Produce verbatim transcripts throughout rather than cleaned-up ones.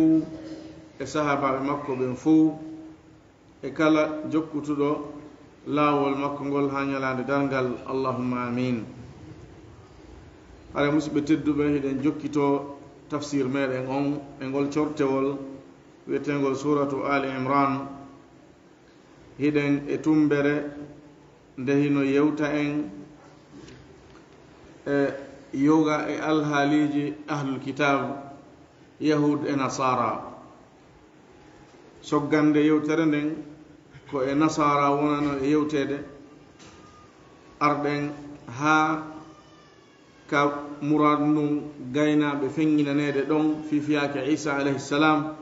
e sahaabaaɓe makko ɓen fow, e kala jokkutuɗo laawol makko ngol haa ñalaande darngal. Allahumma amin. Hare musidɓe tedduɓe, hiɗen jokkitoo tafsir meɗen on e ngol cortewol wi'eteengol Suuratu Ali Imran. Hiɗen e tumbere nde hino yewta en e yoga e alhaaliiji ahlul kitaab, Yahud e Nasaara. Soggande yewtere nden ko e Nasaara wonano e yewteede. Arɗen haa ka muraadu ndun gaynaaɓe feŋŋinaneede ɗon fii fiyaake Iisa alayhi salaam,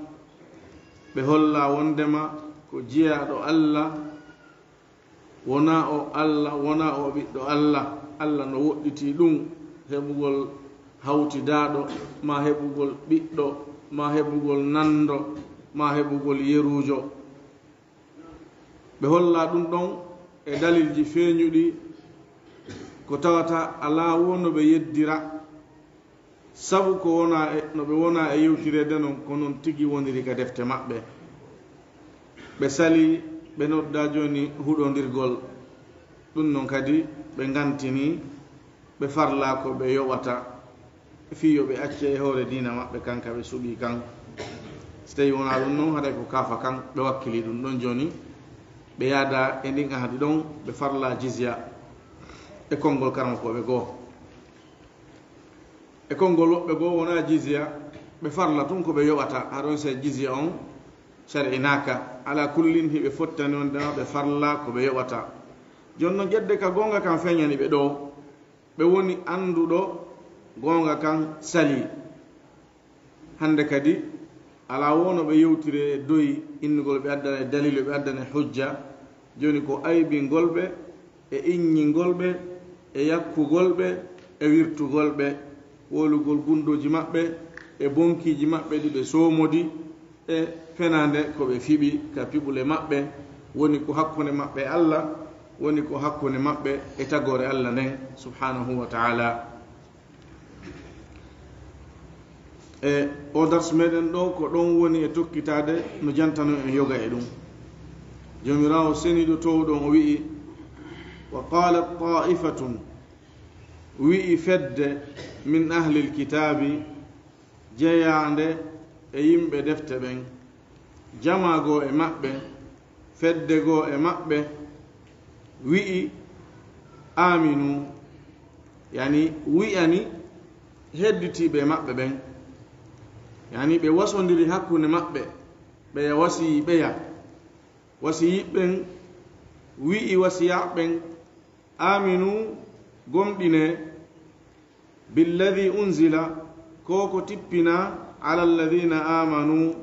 ɓe holla wondema ko jiyaaɗo Alla, wonaa o Alla, wonaa o ɓiɗɗo Alla. Alla no woɗɗitii ɗun, heɓugol hawtidaaɗo, maa heɓugol ɓiɗɗo, maa heɓugol nanndo, maa heɓugol yeruujo. Ɓe holla ɗun ɗon e dalilji feeñuɗi, ko tawata alaa woo no ɓe yeddira, sabu ko wonaa e, no ɓe wonaa e yewtireede non, ko non tigi woniri ka defte maɓɓe. Ɓe salii, ɓe noddaa jooni huɗondirgol. Ɗun non kadi ɓe ngantinii, ɓe farlaa ko ɓe yoɓata, fii yo ɓe acce e hoore diina maɓɓe kan ka ɓe suɓii kan. Si tawii wonaa ɗun non, haray ko kaafa kan, ɓe wakkilii ɗun ɗon jooni, ɓe yaadaa e ndin ahadi ɗon, ɓe farlaa jizya e konngol karamokooɓe goo. E konngol woɓɓe goo, wonaa jizya, ɓe farla tun ko ɓe yoɓata, haray on si jizya on shar'inaaka. Alaa kullin, hiɓe fottani wondema ɓe farla ko ɓe yoɓata. Jooni non, ƴedde ka goonga kan feeñani ɓe ɗoo, ɓe woni annduɗo goonga kan salii. Hannde kadi, alaa woo no ɓe yewtire e doyi innugol ɓe addana e daliilu, ɓe addana e hujja. Jooni ko aybingol ɓe, e iññingol ɓe, e yakkugol ɓe, e wirtugol ɓe, wolugol gunndooji maɓɓe, e bonkiiji maɓɓe ɗi ɓe soomodi, e fenaande ko ɓe fiɓi ka piɓule maɓɓe, woni ko hakkunde maɓɓe e Alla, woni ko hakkunde maɓɓe e tagoore Alla nden, subhaanahu wa ta'ala. E o darsu meɗen ɗoo, ko ɗon woni e tokkitaade no jantano en yoga e ɗum. Joomiraawo seniiɗo toowɗo on o wi'i, "Wa qaalat taa'ifatun," wi'i fedde, "min ahlil kitaabi," jeyaande e yimɓe defte ɓen, jamaa goo e maɓɓe, fedde goo e maɓɓe, wi'i, "Aaminu," yani wi'ani hedditiiɓe e maɓɓe ɓen, yani ɓe wasondiri hakkunde maɓɓe, ɓeya wasiyii ɓeya. Wasiyii ɓen wi'i wasiyaaɓe ɓen, "Aaminu, gomɗinee, billadhi unzila," ko ko tippinaa, "ala alladhina aamanu,"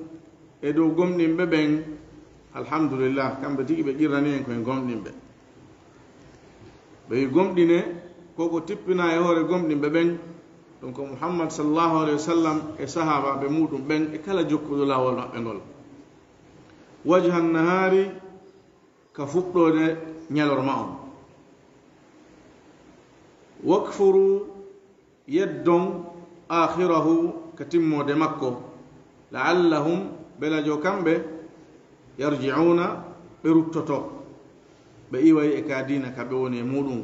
e dow gomɗinɓe ɓen. Alhamdulillah, kamɓe tigi ɓe qirranii en ko en gomɗinɓe. Ɓe wi gomɗinee, ko ko tippinaa e hoore gomɗinɓe ɓen, ɗum ko Muhammad sallallahu alayhi wa sallam e sahaabaaɓe muuɗum ɓen e kala jokkuɗo laawol maɓɓe ngol. Wajhan nahaari, ka fuɗɗoode ñalorma on. Wakfuru, yeddon, aakhirahu, ka timmoode makko. La'allahum, belajo kamɓe, yarji'uuna, ɓe ruttoto, ɓe iway e ka diina ka ɓe woni e muuɗum.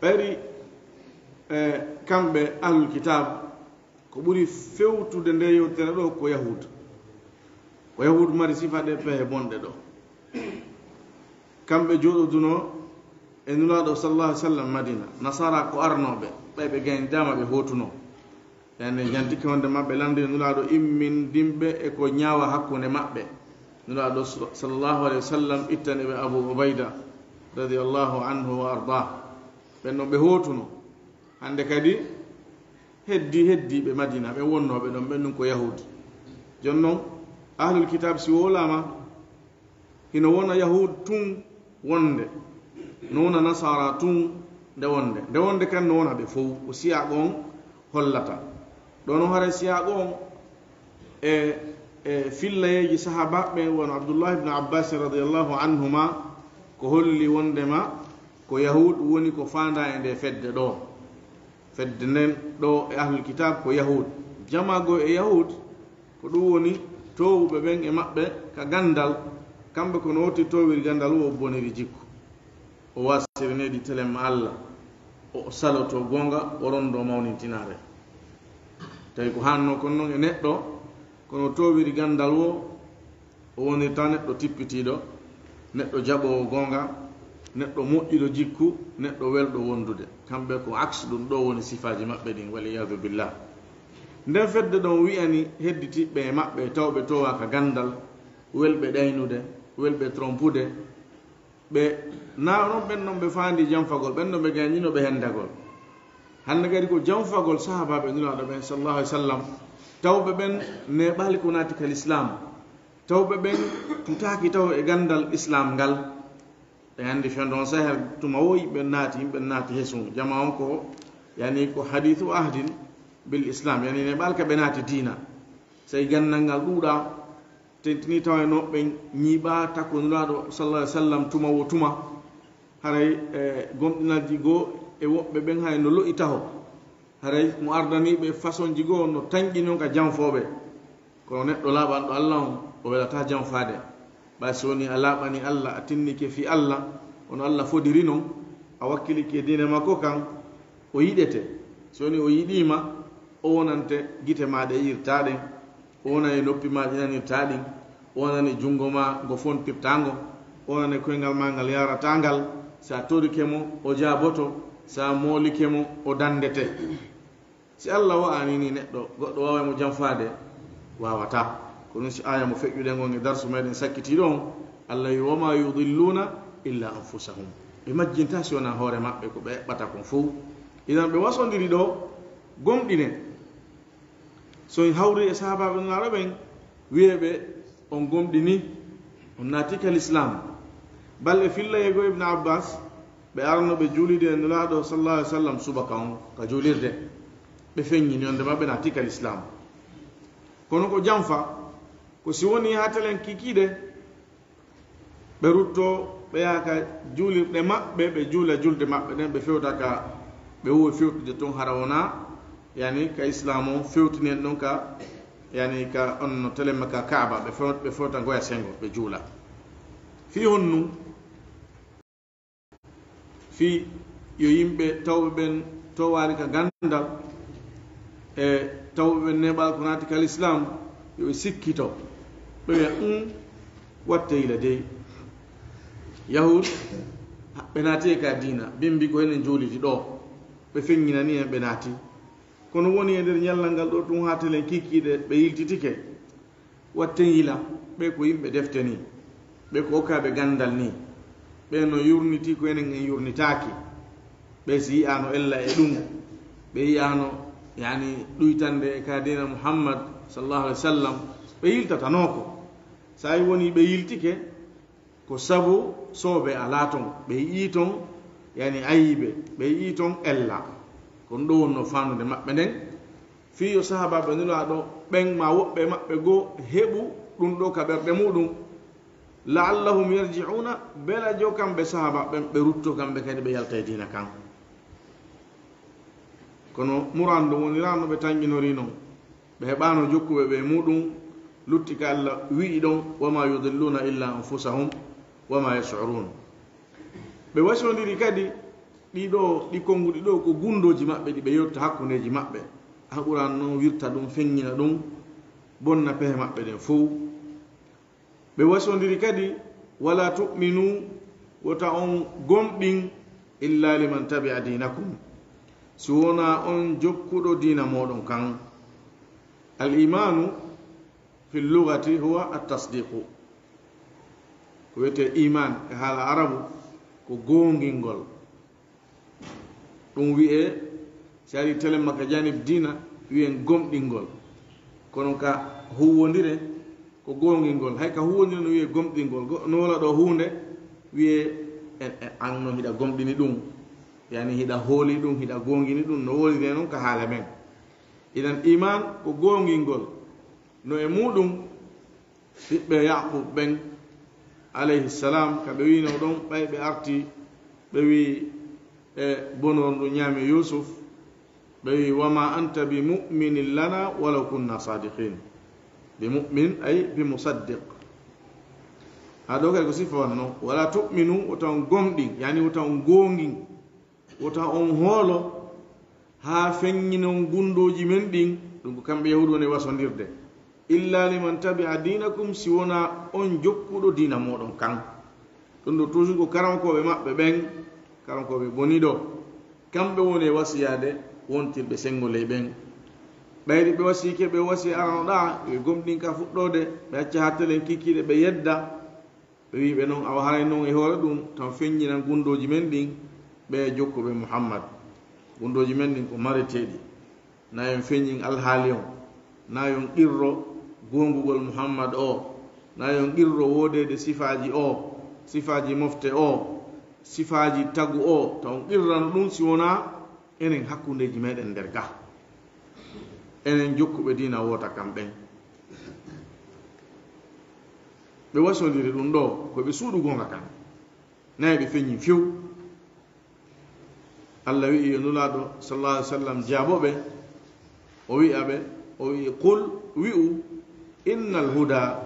Ɓayri, e, kamɓe ahlul kitaab, ko ɓuri fewtude nde yewtere ɗo ko Yahuud. Ko Yahuud mari sifa ɗe pehe bonɗe ɗo. Kamɓe jooɗodunoo e Nulaaɗo sallallahu alaihi wasallam Madina. Nasaara ko arnooɓe, ɓay ɓe gayndaama ɓe hootunoo. Ɓe annde jantike wonde maɓɓe lanndii Nulaaɗo immindinɓe e ko ñaawa hakkunde maɓɓe. Nulaaɗo sallallahu alaihi wasallam ittani ɓe Abu Ubayda radiyallahu anhu wa ardaah. Ɓen ɗon ɓe hootunoo. Hannde kadi, heddi, heddiiɓe Madina, ɓe wonnooɓe ɗon, ɓen ɗum ko Yahuud. Jooni non, ahlul kitaab si wowlaama, hino wona Yahuud tun wonde, no wona Nasaara tun nde wonde. Nde wonde kan no wona ɓe fow, ko siyaaq on hollata. Ɗo no hare siyaaq on e, e fillayeeji sahaabaaɓe ɓen, wano Abdullah ibn Abbas radiyallahu anhuma, ko holli wondema ko Yahuud woni ko faandaa e nde fedde ɗo. Fedde nden ɗo e ahlul kitaab ko Yahuud. Jama goo e Yahud, ko ɗum woni toowuɓe ɓen e maɓɓe ka ganndal, kamɓe ko no wotti toowiri ganndal wo boniri jikku. O waasiri needi telen ma Alla, o saloto goonga, o rondo mawnintinaare. Tawi ko haannoo kon non e neɗɗo, kono toowiri ganndal wo, o wonirta neɗɗo tippitiiɗo, neɗɗo jaɓoowo goonga, neɗɗo moƴƴuɗo jikku, neɗɗo welɗo wondude. Kamɓe ko aks ɗum ɗo woni sifaaji maɓɓe ɗin, wal iyaadu billah. Nden fedde ɗon wi'ani hedditiiɓe e maɓɓe, tawɓe toowaaka ganndal, welɓe ɗaynude, welɓe trompude, ɓe na non ɓen non ɓe faandi janfagol, ɓen non ɓe gaynino ɓe hendagol. Hannde kadi ko janfagol sahaabaaɓe Nulaaɗo ɓen, sallallahu alaihi wasallam, tawɓe ɓen neeɓaali ko naati ka lislaam, tawɓe ɓen tutaaki taw e ganndal islaam ngal. Ɓe anndi fendo on saher tuma wo yimɓe naati, yimɓe naati hesum. Jama on ko, yani ko hadithu ahdin bil islam, yani neeɓaali ka ɓe naati diina. Sey ganndal ngal ɗuuɗa, tentini tawa e no ɓe ñiiɓa takko Nulaaɗo sallallahu alaihi wasallam tuma wo tuma. Haray, e, gomɗinalji goo e woɓɓe ɓen hay no lo'i taho. Haray mo ardaniiɓe fasonji goo no tanƴi non ka janfooɓe. Kono neɗɗo laaɓanɗo Alla on, o welataa janfaade. Ɓay so woni a laaɓani Alla, a tinnike fii Alla, hono Alla fodiri non, a wakkilike diine makko kan, o yiɗete. So woni o yiɗiima, o wonante gite maa ɗe yi'irtaa ɗen, o wonan e noppi maa ɗi nanirtaa ɗin, o wonan e junngo maa ngo fontirtaa ngo, o wonan e koyngal maa ngal yaarataa ngal. Si a torike mo, o jaaboto, si a moolike mo, o danndete. Si Alla wa'ani ni neɗɗo, goɗɗo waaway mo janfaade? Waawataa. Ko ɗun si aaya mo feƴƴuɗen on e darsu meɗen sakkitiiɗo on, Alla wi'i, "Wa ma yudilluna illa anfusahum." Ɓe majjintaa si wonaa hoore maɓɓe, ko ɓe eɓɓata kon fow. Idan ɓe wasondiri ɗoo, gomɗinen. So en hawri e sahaabaaɓe Nulaaɗo ɓen, wi'ee ɓe, "On gomɗini, on naati ka lislaam." Bal e filla yego Ibn Abbas, ɓe arano ɓe juulide e Nulaaɗo sallallahu alaihi wasallam subaka on ka juulirde. Ɓe feññini wonndema ɓe naati ka lislaam. Kono ko janfa, ko si woni haa telen kikiiɗe, ɓe ruttoo, ɓe yaha ka juulirɗe maɓɓe, ɓe juula julde maɓɓe ɗen, ɓe fewta ka ɓe wowi fewtude ton, hara wonaa, yani, ka islaam on fewtinen ɗon ka, yani, ka on no telemma ka Kaaba, ɓe few-, ɓe fewta ngoya sengo, ɓe juula. Fii honɗun? Fii yo yimɓe tawɓe ɓen toowaali ka ganndal, e tawɓe ɓen neeɓaali ko naati ka lislaam, yo ɓe sikkito. Ɓe wi'a, "Un, watte yila dey. Yahud, ɓe naati e ka diina, bimbi ko enen juulidi ɗoo. Ɓe feññinani en, ɓe naati. Kono woni e nder ñallal ngal ɗoo tun haa telen kiikiiɗe, ɓe yiltitike." Watten yila, ɓe ko yimɓe defte nii, ɓe ko okkaaɓe ganndal nii, ɓe no yurnitii ko enen en yurnitaaki, ɓe si yi'aano ella e ɗun, ɓe yi'aano, yani, ɗuytande e ka diina Muhammad sallallahu alaihi wasallam, ɓe yiltatanoo ko. Sa woni ɓe yiltike, ko sabu soobe alaa ton, ɓe yi'ii ton, yani, ayiibe, ɓe yi'ii ton ella. Ko ɗun ɗoo wonnoo faandude maɓɓe nden. Fii yo sahaabaaɓe Nulaaɗo ɓen maa woɓɓe maɓɓe goo heɓu ɗun ɗoo ka ɓerɗe muɗum. "La'allahum yarji'una", bela jo kamɓe sahaaba ɓen ɓe rutto kamɓe kadi ɓe yalta e diina kan. Kono muraan ɗum woniraano ɓe tanƴinori non. Ɓe heɓaano jokkuɓe ɓe muɗum, lutti ka Alla wi'i ɗon, "Wa ma yudilluna illa anfusahum wa ma yash'urun." Ɓe wasondiri kadi, ɗi ɗoo, ɗi konnguɗi ɗoo ko gunndooji maɓɓe ɗi ɓe yotta hakkundeeji maɓɓe. Alquraan non wirta ɗum, feññina ɗum, bonna pehe maɓɓe ɗen fow. Ɓe wasondiri kadi, "Wala tu'minu", wota on gomɗin, "illa liman tabi'a dinakum", si wonaa on jokkuɗo diina mooɗon kan. Al imaanu fil lugati huwa at-tasdiqu. Ko wiyetee iman e haala arabu ko goongingol. Ɗum wiyee, si ari telemma ka janib diina, wiyen gomɗingol. Kono ka huwwondire, ko goongingol. Hay ka huwwondire no wiyee gomɗingol. Go-, no wala ɗo huunde, wiyee en, en, an no hiɗa gomɗini ɗum. Yani hiɗa hooli ɗum, hiɗa goongini ɗum, no woniree noon ka haala men. Idan iman ko goongingol. No e muuɗum, ɓiɓɓe Yaqub ɓen, alayhi salam, ka ɓe wiino ɗon, ɓay ɓe arti, ɓe wi, e, bonor ndu ñaami Yusuf, Ɓe wi, "Wa ma anta bi mu'minin lana walaw kunna sadiqin." Bi mu'min ay bi musaddiq. Ha ɗo kadi ko sifa wano non. "Wala tu'minu", wota on gomɗin, yani wota on gongin, wota on hoolo, ha feññinon gundooji men ɗin, ɗum ko kamɓe Yahuudu woni wasondirde. "Illa liman tabi'a dinakum", si wona on jokkuɗo diina moɗon kan. Ɗum ɗo toujours ko karankooɓe maɓɓe ɓen, karankooɓe boni ɗo. Kamɓe woni e wasiyaade wontirɓe senngo ley ɓen. Ɓayri ɓe wasiike, ɓe wasiya arano ɗa, ɓe gomɗin ka fuɗɗoode, ɓe acca hattelen kikiiɗe, ɓe yedda. Ɓe wi ɓe non, awa haray non e hoore ɗum, tan feññinan gundooji men ɗin, ɓe jokkuɓe Muhammad. Gundooji men ɗin ko mareteeɗi. Na yon feññin alhaali on, na yon qirro goongugol Muhammad o, na yon qirro woodeede sifaaji o, sifaaji mofte o, sifaaji tagu o, taw on qirrano ɗum si wonaa enen hakkundeeji meɗen nder ga. Enen jokkuɓe diina woota kam ɓen. Ɓe wasondiri ɗum ɗo, ko ɓe suuɗu goonga kan. Nayi ɓe feññi few. Allah wi'i yo Nulaaɗo sallallahu alaihi wasallam jaabo ɓe, o wi'a ɓe, o wi'i, "Qul", wi'u, "Innal huda",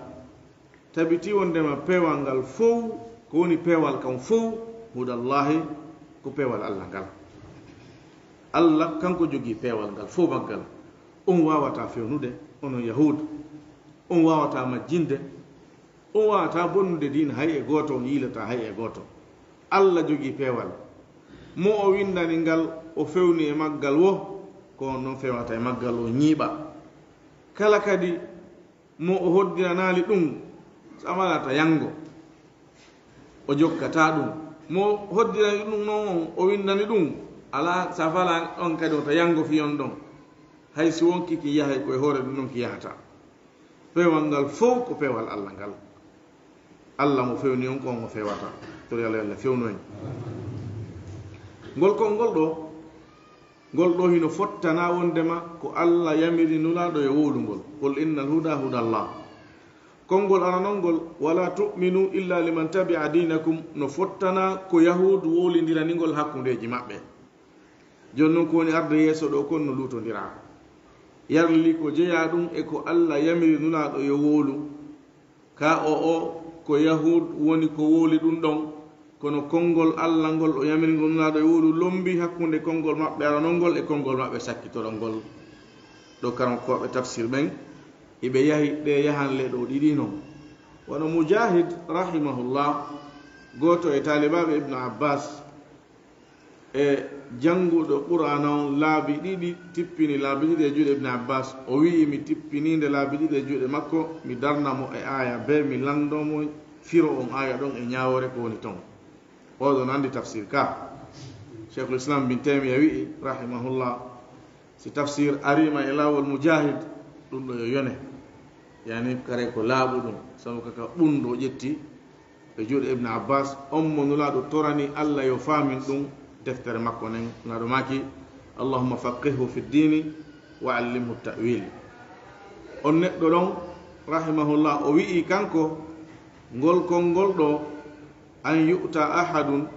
tabiti wondema peewal ngal fow, ko woni peewal kan fow, "hudallahi", ko peewal Allah ngal. Allah kanko jogii peewal ngal fow maggal. On waawata fewnude, onon Yahuud. On waawata majjinde. On waawata bonnude diina hay e gooto, on yiilataa hay e gooto. Allah jogii peewal. Mo o winndani ngal, o fewni e maggal wo, ko on ɗon fewata e maggal, o ñiiɓa. Kala kadi mo o hoddiranaali ɗum, sa falaa ta yanngo, o jokkataa ɗum. Mo hoddirani ɗum non, on o winndani ɗum, alaa, sa falaa on kadi, o ta yanngo fii on ɗon. Hay si wonkii ki yahay ko e hoore ɗum ɗon ki yahata. Peewal ngal fow ko peewal Allah ngal. Allah mo fewni on ko on o fewata. Tori Allah, Allah fewnu en. Ngol konngol ɗo, ngol ɗo hino fottana wondema ko Allah yamiri Nulaaɗo yo wowlu ngol. "Qul innal huda hudallah." Konngol aranol ngol, "Wala tu'minu illa liman tabi'a dinakum", no fottana ko Yahuudu wowlindirani ngol hakkundeeji maɓɓe. Jooni non ko woni arde yeeso ɗo kon no luutondiraa. Yarli ko jeyaa ɗum e ko Allah yamiri Nulaaɗo yo wowlu. Ka o o ko Yahuud woni ko wowli ɗum ɗon, kono konngol Allah ngol o yamiri ngol Nulaaɗo yo wowlu lombi hakkunde konngol maɓɓe aranol ngol e konngol maɓɓe sakkitorol ngol. Ɗo karankooɓe tafsir ɓen, iɓe yahi ɗe yahanle ɗo ɗiɗi non. Wano Mujahid rahimahullah, gooto e taalibaaɓe Ibnu Abbas, e jannguɗo Qur'aana on laabi ɗiɗi, tippini laabi ɗiɗi e juuɗe Ibn Abbas. O wi'i, mi tippiniinde laabi ɗiɗi e juuɗe makko, mi darna mo e aaya bee, mi lanndoo mo firo on aaya ɗon e ñaawoore ko woni ton. Oɗon anndi tafsir ka. Sheikhul Islam bin Taymiya wi'i, rahimahullah, si tafsir ariima e laawol Mujahid, ɗum ɗo yo yone. Yani, kare ko laaɓuɗum, sabu kaka ɓundu o ƴetti e juuɗe Ibn Abbas, on mo Nulaaɗo torani Allah yo faamin ɗum deftere makko nden. Nulaaɗo maaki, "Allahumma faqqihhu fi ddiini wa allimhu ta'wil." On neɗɗo ɗon, rahimahullah, o wi'i kanko, ngol konngol ɗo, "An yu'ta ahadun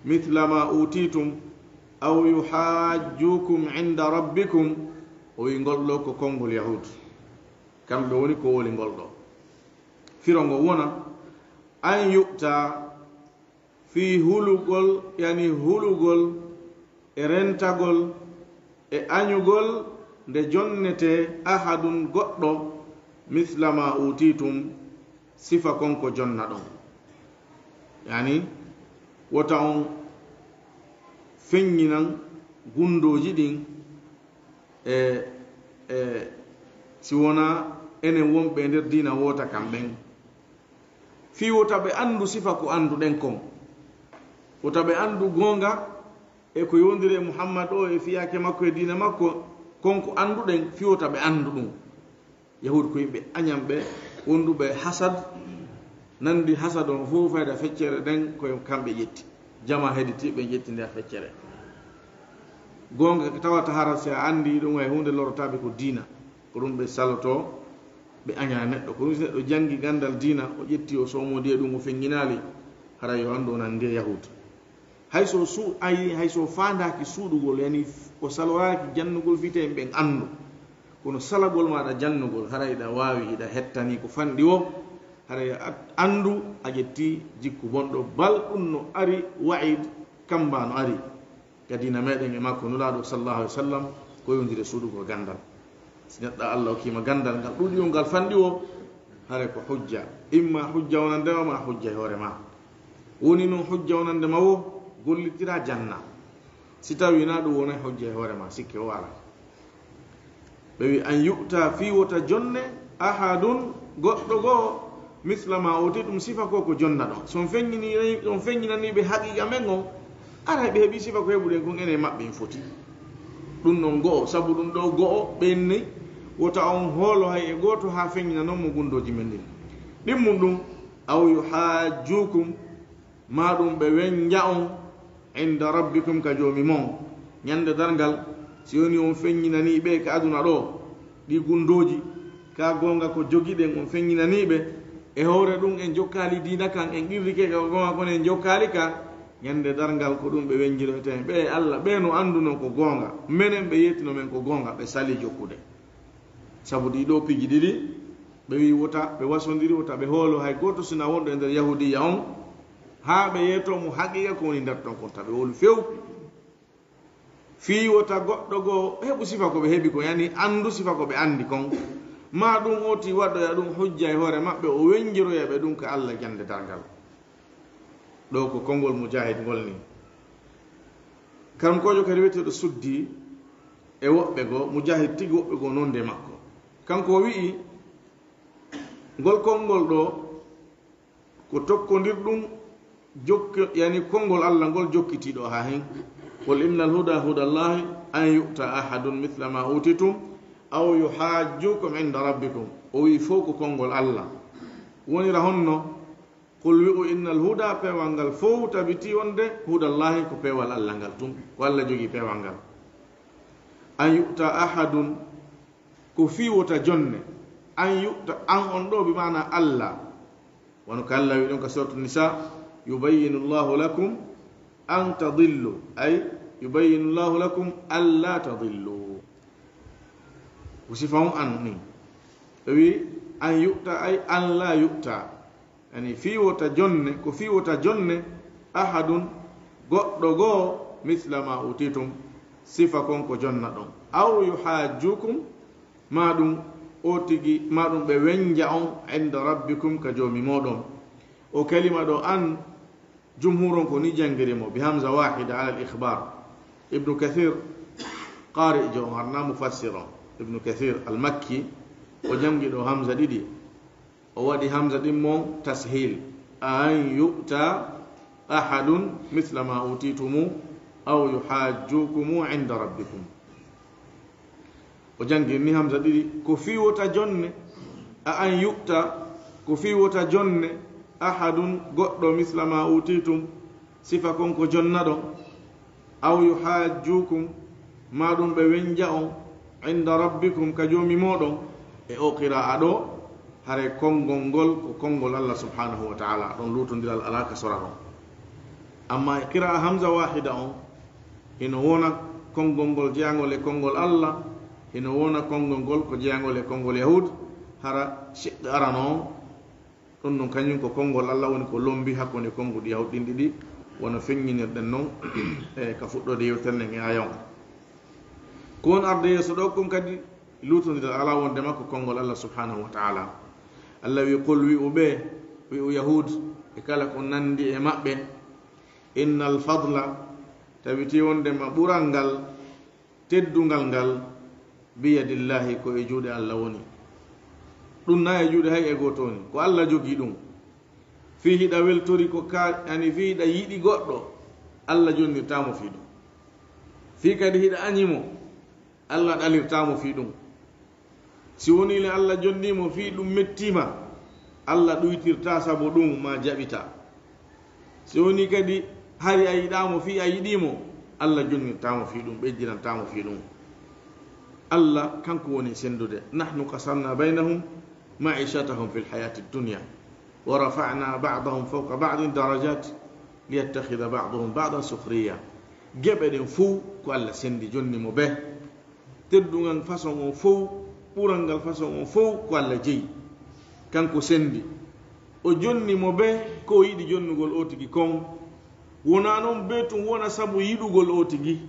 mithla ma utitum aw yuhajjukum inda rabbikum." O wi'i ngol ɗo ko konngol Yahud. Kamɓe woni ko woli ngol ɗo. Firo ngo wona, an yu'ta fii hulugol, yani hulugol e rentagol e añugol nde jonnetee ahadun goɗɗo misla ma utitum sifa kon ko jonna ɗon. Yani wota on feññinan gundooji ɗin e, e, si wonaa enen wonɓe e nder diina woota kan ɓen. Fii wota ɓe anndu sifa ko annduɗen kon. Wota ɓe anndu goonga e ko yowndiri e Muhammad o e fiyaake makko e diina makko, kon ko annduɗen, fii wota ɓe anndu ɗum. Yahuud ko yimɓe añanɓe, wonduɓe hasad, nanndi hasad on fof fayda feccere nden, ko kamɓe ƴetti. Jama hedditi, ɓe ƴetti nde feccere. Goonga tawata hara si a anndi ɗum hay huunde lorotaɓe ko diina. Ko ɗum ɓe saloto, ɓe añana neɗɗo. Ko ɗum si neɗɗo janngi ganndal diina, o ƴetti o soomodi e ɗum, o feññinaali, hara yo anndu o nanndi e Yahuud. Hay so su-, ay, hay so faandaaki suuɗugol, yani o saloraaki jannugol fii tawi ɓen anndu. Kono salagol maaɗa jannugol, hara hiɗa waawi, hiɗa hettanii ko fanɗi woo, hara a anndu a ƴettii jikku bonɗo, bal ɗum no ari wa'iid kamba no ari ka diina meɗen e makko Nulaaɗo sallallahu alaihi wasallam, ko yondire suuɗugol ganndal. Si neɗɗo Allah okkiima ganndal ngal ɗuuɗi on ngal fanɗi woo, hara ko hujja. Imma hujja wonande ma, ma hujja e hoore ma. Woni non hujja wonande ma woo, gollitira janna. Si tawi na ɗum wonay hujja e hoore ma, sikke o alaa. Ɓe wi an yu'ta fii wota jonne ahadun goɗɗo goo misla ma utitum sifa ko ko jonna ɗon. So on feññini, on feññinani ɓe haqiqa men on, aray ɓe heɓi sifa ko heɓuɗen kon enen e maɓɓe en foti. Ɗum non go'o, sabu ɗum ɗo go'o, ɓen ni wota on hoolo hay e gooto haa feññina non mo gundooji men ɗin. Ɗimmun ɗum, aw yuhajjukum, maa ɗum ɓe wenja on inda rabbikum ka Joomi mon. Ñande darngal, si woni on feññinanii ɓe ka aduna ɗoo, ɗi gundooji, ka goonga ko jogiɗen, on feññinanii ɓe, e hoore ɗum en jokkaali diina kan, en qirrike ka goonga kono en jokkaali ka, ñande darngal ko ɗum ɓe wenjiroyta en. Ɓe Allah, ɓe no anndunoo ko goonga, menen ɓe yeetino men ko goonga, ɓe sali jokkude. Sabu ɗii ɗoo piiji ɗiɗi, ɓe wi wota, ɓe wasondiri wota, ɓe hoolo hay gooto sina wonɗo e nder Yahuudiyya on, haa ɓe yeetoo mo haqiiqa ko woni nder ton kon, ta ɓe hoolu few. Fii wota goɗɗo goo heɓu sifa ko ɓe heɓi kon, yani anndu sifa ko ɓe anndi kon. Maa ɗum oti waɗoya ɗum hujja e hoore maɓɓe, o wenjiroya ɓe ɗum ka Allah ñande darngal. Ɗoo ko konngol Mujaahid ngol ni. Karamkoojo kadi wiyeteeɗo Suddi e woɓɓe goo, Mujaahid tigi woɓɓe goo non de makko. Kanko o wi'i, ngol konngol ɗoo, ko tokkondirɗum jokki-, yani konngol Allah ngol jokkitiiɗo haa hen. Qul innal huda hudallahi an yu'ta ahadun mithla ma utitum aw yuhajjukum inda rabbikum. O wi'i fow ko konngol Allah. Wonira honno? Qul wi'u innal huda, peewal ngal fow tabitii wonde hudallahi ko peewal Allah ngal tun. Ko Allah jogii peewal ngal. An yu'ta ahadun, ko fii wota jonne. An yu'ta, an on ɗoo bi maana Allah. Wano ka Allah wi'i ɗon ka Suratu Nisa, yubayyinu Allahu lakum an tadillu, ay yubayyinu Allahu lakum alla tadillu. Ko sifa on an ni. O wi'i an yu'ta ay an la yu'ta. Yani fii wota jonne, ko fii wota jonne, ahadun, goɗɗo goo, misla ma utitum, sifa kon ko jonna ɗon. Aw yuhajjukum, maa ɗum o tigi, maa ɗum ɓe wenja on, inda rabbikum, ka Joomi mooɗon. O kalima ɗoo an, jumhuur on ko ni janngiri mo, bi hamza wahida ala al ikhbar. Ibnu Kathir, qari jo on, harna mufassir on. Ibnu Kathir al Makki, o janngi ɗoo hamza ɗiɗi. O waɗi hamza ɗin mon tashil. An yu'ta ahadun mithla ma utitumu aw yuhajjukumu inda rabbikum. O janngi ni hamza ɗiɗi, ko fii wota jonne, a an yu'ta, ko fii wota jonne, ahadun, goɗɗo, misla ma utitum, sifa kon ko jonna ɗon, aw yuhajjukum, maa ɗum ɓe wenja on, inda rabbikum, ka Joomi mooɗon, e o qira'a ɗoo, haray konngol ngol ko konngol Allah subhanahu wa ta'ala, ɗon luutondiral alaa ka sora ɗon. Amma e qira'a hamza wahida on, hino wona konngol ngol jeyaangol e konngol Allah, hino wona konngol ngol ko jeyaangol e konngol Yahud, hara shiqqi arano on, ɗum ɗum kañum ko konngol Allah woni ko lombi hakkunde konnguɗi Yahud ɗin ɗiɗi, wano feññinirɗen non e ka fuɗɗoode yewtere nden e aaya on. Ko won arde yeeso ɗoo kon kadi luutondiral alaa wonde makko konngol Allah subhanahu wa ta'ala. Allah wi, qul wi'u ɓe, wi'u Yahud e kala ko nandi e maɓɓe, innal fadla, tabitii wonde ma ɓural ngal, teddungal ngal, biyadillahi, ko e juuɗe Allah woni. Ɗum na e juuɗe hay e gooto woni. Ko Allah jogii ɗum. Fii hiɗa weltori ko ka, yani fii hiɗa yiɗi goɗɗo, Allah jonnirtaa mo fii ɗum. Fii kadi hiɗa añi mo, Allah ɗalirtaa mo fii ɗum. Si wonii le Allah jonnii mo fii ɗum mettii ma, Allah ɗuytirtaa sabu ɗum ma jaɓitaa. Si wonii kadi hari a yiɗaa mo fii a yiɗii mo, Allah jonnirtaa mo fii ɗum, ɓeydirantaa mo fii ɗum. Allah kanko woni senndude. Nahnu qasamna baynahum ma'ishatahum fil hayati dunya wa rafa'na ba'dahum fawqa ba'din darajat. Liyattakhidha ba'duhum ba'dan sukhriya. Geɓe ɗen fow ko Alla senndi jonni mo bee. Teddungal façon on fow, ɓural ngal façon on fow ko Alla jeyi. Kanko senndi. O jonni mo bee ko o yiɗi jonnugol oo tigi kon. Wonaa non bee tun wona sabu yiɗugol oo tigi.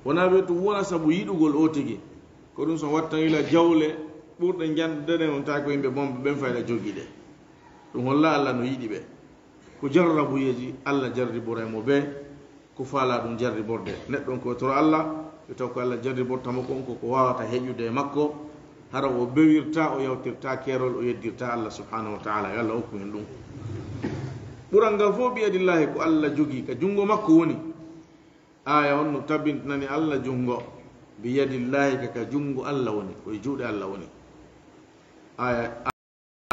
Wonaa bee tun wona sabu yiɗugol oo tigi. Ko ɗun so wattan ila jawle ɓurɗe njanɗude ɗen, on tawi ko yimɓe bonɓe ɓen fayda jogi ɗe. Ɗun holla Alla no yiɗi ɓe. Ko jarrabuyeeji Alla jarriboray mo bee ko faalaa ɗun jarriborde. Neɗɗo on ko toro Alla, ɓe taw ko Alla jarriborta mo kon, ko ko waawata heƴude e makko, hara o bewirta, o yawtirta keerol, o yeddirta Alla subhanahu wa ta'ala. Yo Alla okku en ɗun. Ɓural ngal fow biyadillaahi ko Alla jogii, ka junngo makko woni. Aaya on no tabintinani Alla junngo. Biyadillaahi ka, ka junngo Alla woni, ko e juuɗe Alla woni. Aaya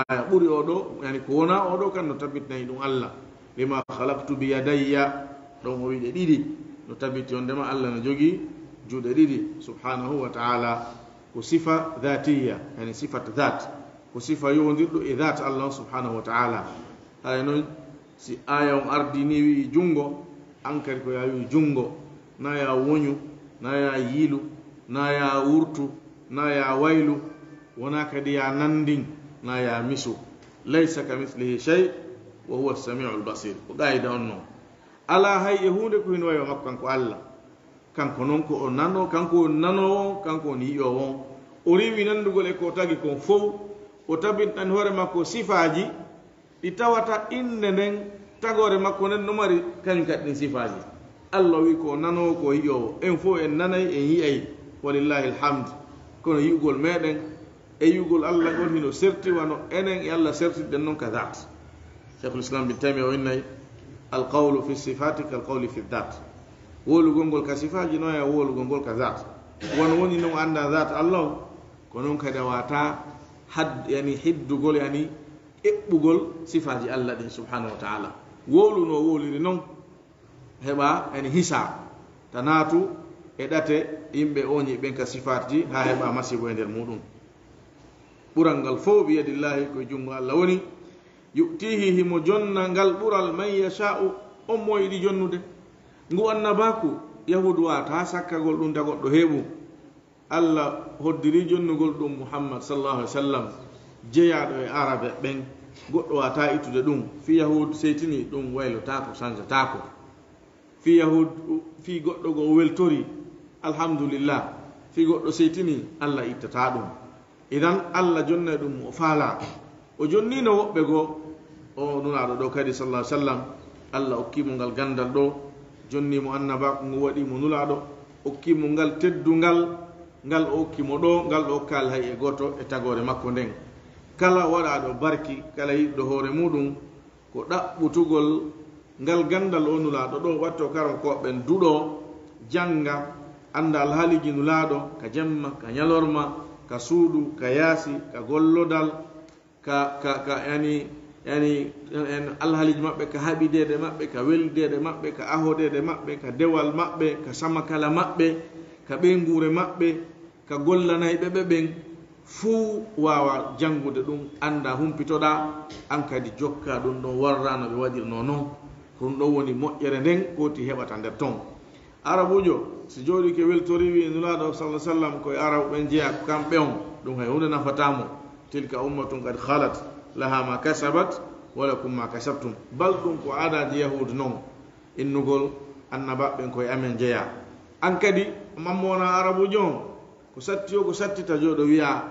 Aya ɓuri oo ɗoo, yani ko wonaa oo ɗoo kan no tabitnay ɗun Alla. Lima khalaqtu bi yadayya, ɗon o wi'i ɗe ɗiɗi. No tabiti wonndema Alla no jogii juuɗe ɗiɗi, subhanahu wa ta'ala. Ko sifa dhatiya, yani sifat dhat. Ko sifa yowondirɗo e dhat Alla on subhanahu wa ta'ala. Haya non, si aya on ardii ni wi'i junngo, an kadi ko ya wi'u junngo, na ya woñu, na ya yiilu, na ya wurtu, na ya waylu, wonaa kadi ya nanndin, na ya misu. Laysa kamithlihi shay, wa huwa as-sami'ul basir. Ko qaayida on non. Alaa hay e huunde ko hino wayi wa makko kanko Alla. Kanko non ko o nano, kanko woni nanoowo on, kanko woni yi'oowo on. O rewi nanndugol e ko o tagi kon fow, o tabintani hoore makko sifaaji, ɗi tawata innde nden, tagoore makko nden no mari kañum kadi ɗin sifaaji. Alla o wi'i ko o nanoowo, ko o yi'oowo. En fow en nanay, en yi'ay. Walillahi alhamd. Kono yi'ugol meɗen e yi'ugol Alla ngol hino serti wano enen e Alla sertirɗen non ka dhat. Sheikhul Islam bin Taymiya o innay, "Al qawlu fi sifati kal qawli fi dhat." Wowlugol ngol ka sifaaji no e wowlugol ngol ka dhat. Wano woni non annda dhat Alla on, ko non kadi a wata had, yani hiddugol, yani eɓɓugol sifaaji Alla ɗin subhanahu wa ta'ala. Wowlu no wowliri non, heɓa yani hisa, ta naatu e ɗate yimɓe oñi ɓen ka sifaaji, haa heɓa masibo e nder muɗum. Ɓural ngal fow biyadillahi ko e junngo Alla woni, yu'tihi himo jonna ngal ɓural man yasha'u on mo yiɗi jonnude. Ngu annabaaku, Yahuudu wata sakkagol ɗum ta goɗɗo heɓu. Alla hoddiri jonnugol ɗum Muhammad sallallahu alaihi wasallam, jeyaaɗo e Arabe ɓen, goɗɗo wata ittude ɗum. Fii Yahuud seytini ɗum waylotaako, sanjataako. Fii Yahuud, fii goɗɗo goo weltori, alhamdulillah. Fii goɗɗo seytini, Alla ittataa ɗum. Idan, Alla jonnay ɗum mo o faalaa. O jonniino woɓɓe goo, o Nulaaɗo ɗoo kadi, sallallahu alaihi wasallam, Alla okkii mo ngal ganndal ɗoo, jonnii mo annabaaku ngu, waɗii mo Nulaaɗo, okkii mo ngal teddungal, ngal o okki mo ɗoo, ngal ɗo okkaali hay e gooto e tagoore makko nden. Kala waɗaaɗo barki, kala yiɗɗo hoore muuɗum, ko ɗaɓɓutugol ngal ganndal o Nulaaɗo ɗoo, watto karam ko ɓen duɗoo, jannga, annda alhaaliiji Nulaaɗo, ka jemma, ka ñalorma, ka suudu, ka yaasi, ka gollodal, ka, ka, ka, yani, yani, en alhaaliiji maɓɓe, ka haɓideede maɓɓe, ka weldeede maɓɓe, ka ahodeede maɓɓe, ka dewal maɓɓe, ka samakala maɓɓe, ka ɓeynguure maɓɓe, ka gollanayɓe ɓe ɓen, fuu waawa janngude ɗum, annda, humpitoɗaa, an kadi jokka ɗum ɗon, warra no ɓe waɗirnoo non. Ko ɗum ɗon woni moƴƴere nden, ko ti heɓata nder ton. Arabuujo, si jooɗike weltori, wi'i Nulaaɗo, sallallahu alaihi wasallam, ko e Arabu ɓen jeyaa, ko kamɓe on, ɗum hay huunde nafataa mo. Tilka ummatun qad khalat, laha ma kasabat, wa lakum ma kasabtum. Bal ɗum ko aadaaji Yahuudu non, innugol annabaaɓe ɓen ko e amen jeyaa. An kadi, mammo wonaa Arabuujo on, ko satti o, ko satti ta jooɗo wi'a,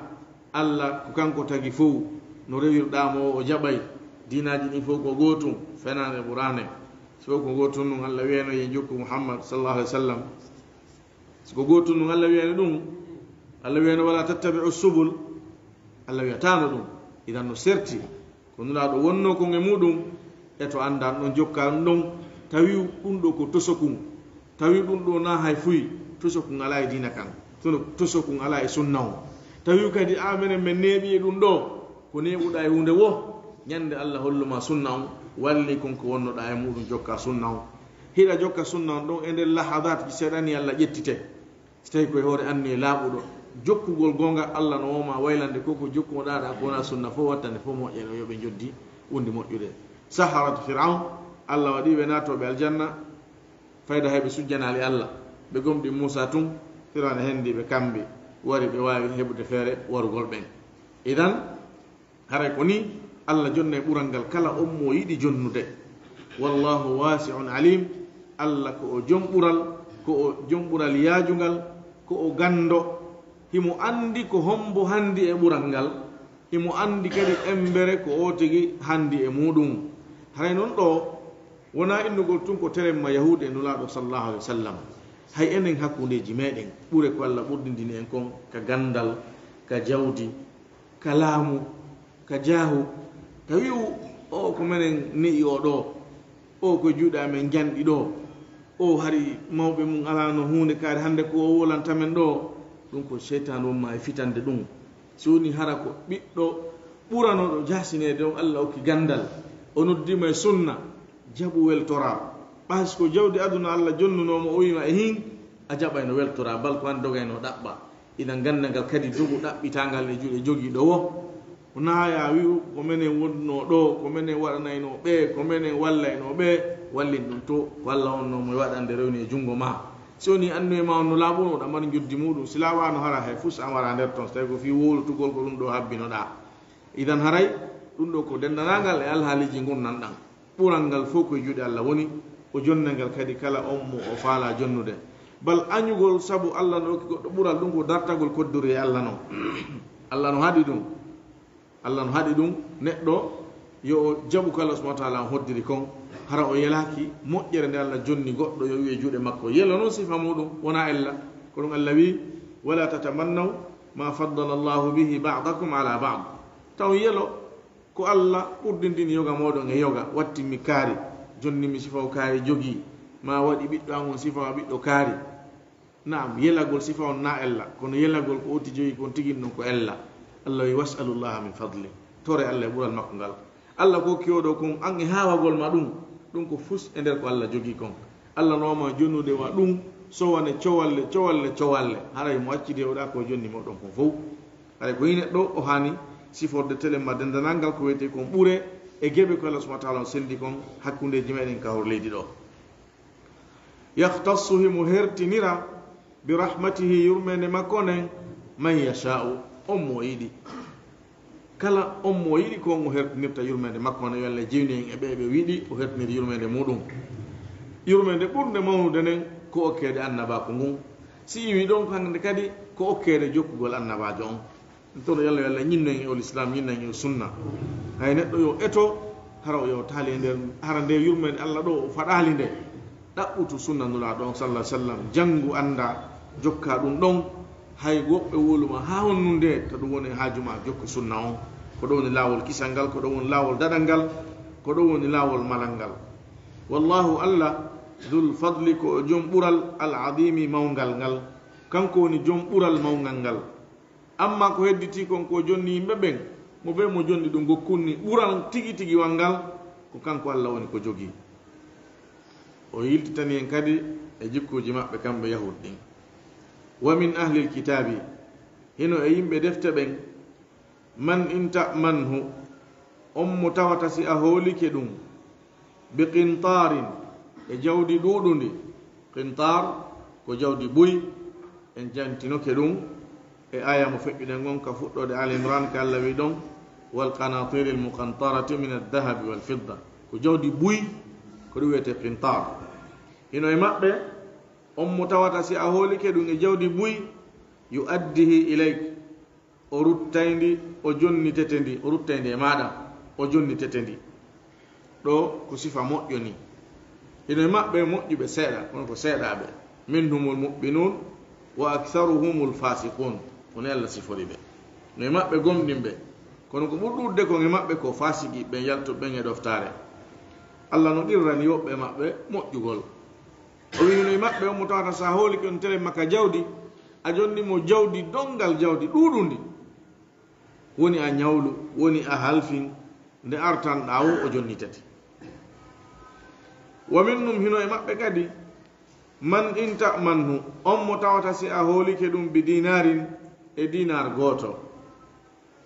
Alla ko kanko tagi fow, no rewirɗaa mo o, o jaɓay. Diinaaji ɗin fow ko gootun, fenaande ɓuraande. Si fow ko gootun nun, Alla wi'ayno yo en jokku Muhammad sallallahu alaihi wasallam. Si ko gootun nun, Alla wi'ayno ɗum. Alla wi'ayno, "Wala tattabi'u subul." Alla wi'ataano ɗum. Idan no serti. Ko Nulaaɗo wonnoo kon e muuɗum, e to anndaa ɗum ɗon, jokkaa ɗum ɗon, tawi ɗum ɗoo ko tosokun, tawi ɗum ɗoo na hay fuy, tosokun alaa e diina kan, tono tosokun alaa e sunna on. Tawi kadi a menen men neeɓi e ɗum ɗoo, ko neeɓuɗaa e huunde wo, ñande Alla hollu ma sunna on, walli kon ko wonnoɗaa e muuɗum, jokkaa sunna on. Hiɗa jokka sunna on ɗon, e nder lahadaatji seeɗa ni Alla ƴettite. Si tawi ko e hoore anniye laaɓuɗo, jokkugol goonga Alla no woma waylande ko ko jokkuɗaa ɗaa ko wonaa sunna fof, wattande fof moƴƴere, o yoɓe njoddi wondi moƴƴude. Saharatu Firaun, Allah waɗi ɓe naatooɓe aljanna, fayda hay ɓe sujjanaali Allah, ɓe gomɗi Muusa tun, Firaun e hendi ɓe kambi, wari ɓe waawi heɓude feere warugol ɓen. Idan, haray ko ni Allah jonnay ɓural ngal kala on mo yiɗi jonnude. Wallahu wasi'un alim, Allah ko o jom ɓural, ko o jom ɓural yaajungal, ko o ganndo, himo anndi ko hombo handi e ɓural ngal, himo anndi kadi embere ko o tigi handi e muɗum. Haray non ɗo, wona innugol tun ko teremma Yahuud e Nulaaɗo sallallahu alaihi wasallam. Hay enen hakkundeeji meɗen, ɓure ko Allah ɓurdindini en kon ka ganndal, ka jawdi, ka laamu, ka jaahu, ka wi'u, "O ko menen ne'i o ɗo, o ko juuɗe amen njanɗi ɗo, o hari mawɓe mum alano huunde kaari hannde ko o wolanta men ɗo." Ɗum ko seytaane wonma e fitande ɗum. Si woni hara ko ɓiɗɗo ɓuranoɗo jahsineede on Allah okki ganndal, o noddima e sunna, jaɓu weltoraa. Ɓay si ko jawdi aduna Allah jonnunoo mo, o wi'ima e hin, a jaɓayno weltoraa, bal ko an dogayno ɗaɓɓa. Idan ganndal ngal kadi dogu ɗaɓɓitangal e juuɗe jogiiɗo wo. Ko naaya wi'u, "Ko menen wonnoo ɗo, ko menen waɗanaynoo ɓe, ko menen wallaynoo ɓe." Wallin ɗum to, ko Allah wonnoo mo e waɗande rewni e junngo ma. Si woni annuye ma on no laaɓuno, ɗa mari njoddi muɗum. Si laaɓaano hara hay fus an wara nder ton, so tawi ko fii wowlutugol ko ɗum ɗo habbinoɗaa. Idan haray, ɗum ɗo ko denndanangal e alhaaliiji ngurndan ɗan. Ɓural ngal fow ko e juuɗe Allah woni, o jonnay ngal kadi kala on mo o faalaa jonnude. Bal añugol sabu Allah no okki goɗɗo ɓural, ɗum ko dartagol koddori e Allah non. Allah no haɗi ɗum. Allah no haɗi ɗum, neɗɗo yo o jaɓu ko Allah subhanahu wa ta'ala on hoddiri kon, hara o yelaaki moƴƴere nde Allah jonni goɗɗo yo wi'e juuɗe makko. Yelo non sifa muɗum, wona ella. Ko ɗum Allah wi'i, "Wala tatamannaw ma faddala Allahu bihi ba'dakum ala ba'd." Taw yelo ko Allah ɓurdindini yoga mooɗon e yoga, watti mi kaari, jonni mi sifa o kaari jogii, ma waɗi ɓiɗɗo an on sifa o ɓiɗɗo kaari. Naam, yelagol sifa on na ella, kono yelagol ko oti joyi kon tigi non ko ella. Allah wi, "Was'alullaha min fadli." Tore Allah e ɓural makko ngal. Allah ko kiyoɗo kon an e haawagol ma ɗum, ɗum ko fus e nder ko Allah jogii kon. Allah no ma jonnude wa ɗum, sowane cowalle, cowalle, cowalle. Haray mo accidi e oɗa ko jonni mo ɗon kon fow. Haray ko yi neɗɗo o hani siforde telen ma dendanal ngal ko wiyetee kon ɓure e geɓe ko Allah subhanahu wa ta'ala on sendi kon hakkundeeji meɗen ka hor leydi ɗo. Yakhtassu, himo hertinira, bi rahmatihi, yurmeende makko nden, man yasha'u, on mo o yiɗi. Kala on mo o yiɗi ko on o hertinirta yurmeende makko nden, yo Allah jeynu en e ɓe ɓe o yiɗi o hertiniri yurmeende muɗum. Yurmeende ɓurnde mawnude nden ko okkeede annabaaku ngun. Si iwi ɗon hannde kadi ko okkeede jokkugol annabaajo on. Ɗum toon, yo Allah, yo Allah ñinno en e o lislaam, ñinno en e o sunna. Hay neɗɗo yo eto, hara o yewtaali e nder, hara nde yurmeende Allah ɗo o faɗaali nde. Ɗaɓɓutu sunna Nulaaɗo on, sallallahu alaihi wasallam, janngu, annda, jokka ɗum ɗon. Hay woɓɓe wowluma haa honnu nde, to ɗum woni haaju ma, jokku sunna on. Ko ɗo woni laawol kisal ngal, ko ɗo woni laawol daɗal ngal, ko ɗo woni laawol malal ngal. Wallahu, Allah, dhul fadli, ko o jom ɓural, al adimi, mawngal ngal. Kanko woni jom ɓural mawngal ngal. Amma ko hedditii kon ko jonni yimɓe ɓen, mo bee mo jonni ɗum gokkunni ɓural tigi tigi wal ngal, ko kanko Allah woni ko jogii. O yiltitani en kadi e jikkuuji maɓɓe kamɓe Yahuud ɗin. Wa min ahlil kitaabi, hino e yimɓe defte ɓen, man in ta'manhu, on mo tawata si a hoolike ɗum, bi qintaarin, e jawdi ɗuuɗundi. Qintaar ko jawdi buy, en jantinoke ɗum e aya mo feƴƴuɗen on ka fuɗɗoode Al Imran, ka Allah wi ɗon, "Wal qanatiril muqantarati min adh-dhahabi wal fidda." Ko jawdi buy, ko ɗum wiyetee qintaar. Hino e maɓɓe on mo tawata si a hoolike ɗum e jawdi buy, yu'addihi ilayk, o ruttay ndi, o jonnitete ndi, o ruttay ndi e maaɗa, o jonnitete ndi. Ɗo ko sifa moƴƴo ni. Hino e maɓɓe moƴƴuɓe seeɗa, kono ko seeɗaaɓe. Minhumul mu'minun wa aktharuhumul fasiqun. Ko ni Allah sifori ɓe. No e maɓɓe gomɗinɓe, kono ko ɓuri ɗuuɗude kon e maɓɓe ko faasiqiiɓe ɓen, yaltuɓe ɓen e ɗoftaare. Allah no qirrani woɓɓe e maɓɓe moƴƴugol. O wi'i, hino e maɓɓe on mo tawata sa hoolike on tere makka jawdi, a jonni mo jawdi, donngal jawdi ɗuuɗundi. Woni a ñawlu, woni a halfin, nde artanɗaa wo o jonnitete. Wa minhum, hino e maɓɓe kadi, man in ta'manhu, on mo tawata si a hoolike ɗum bi dinarin, e dinar gooto.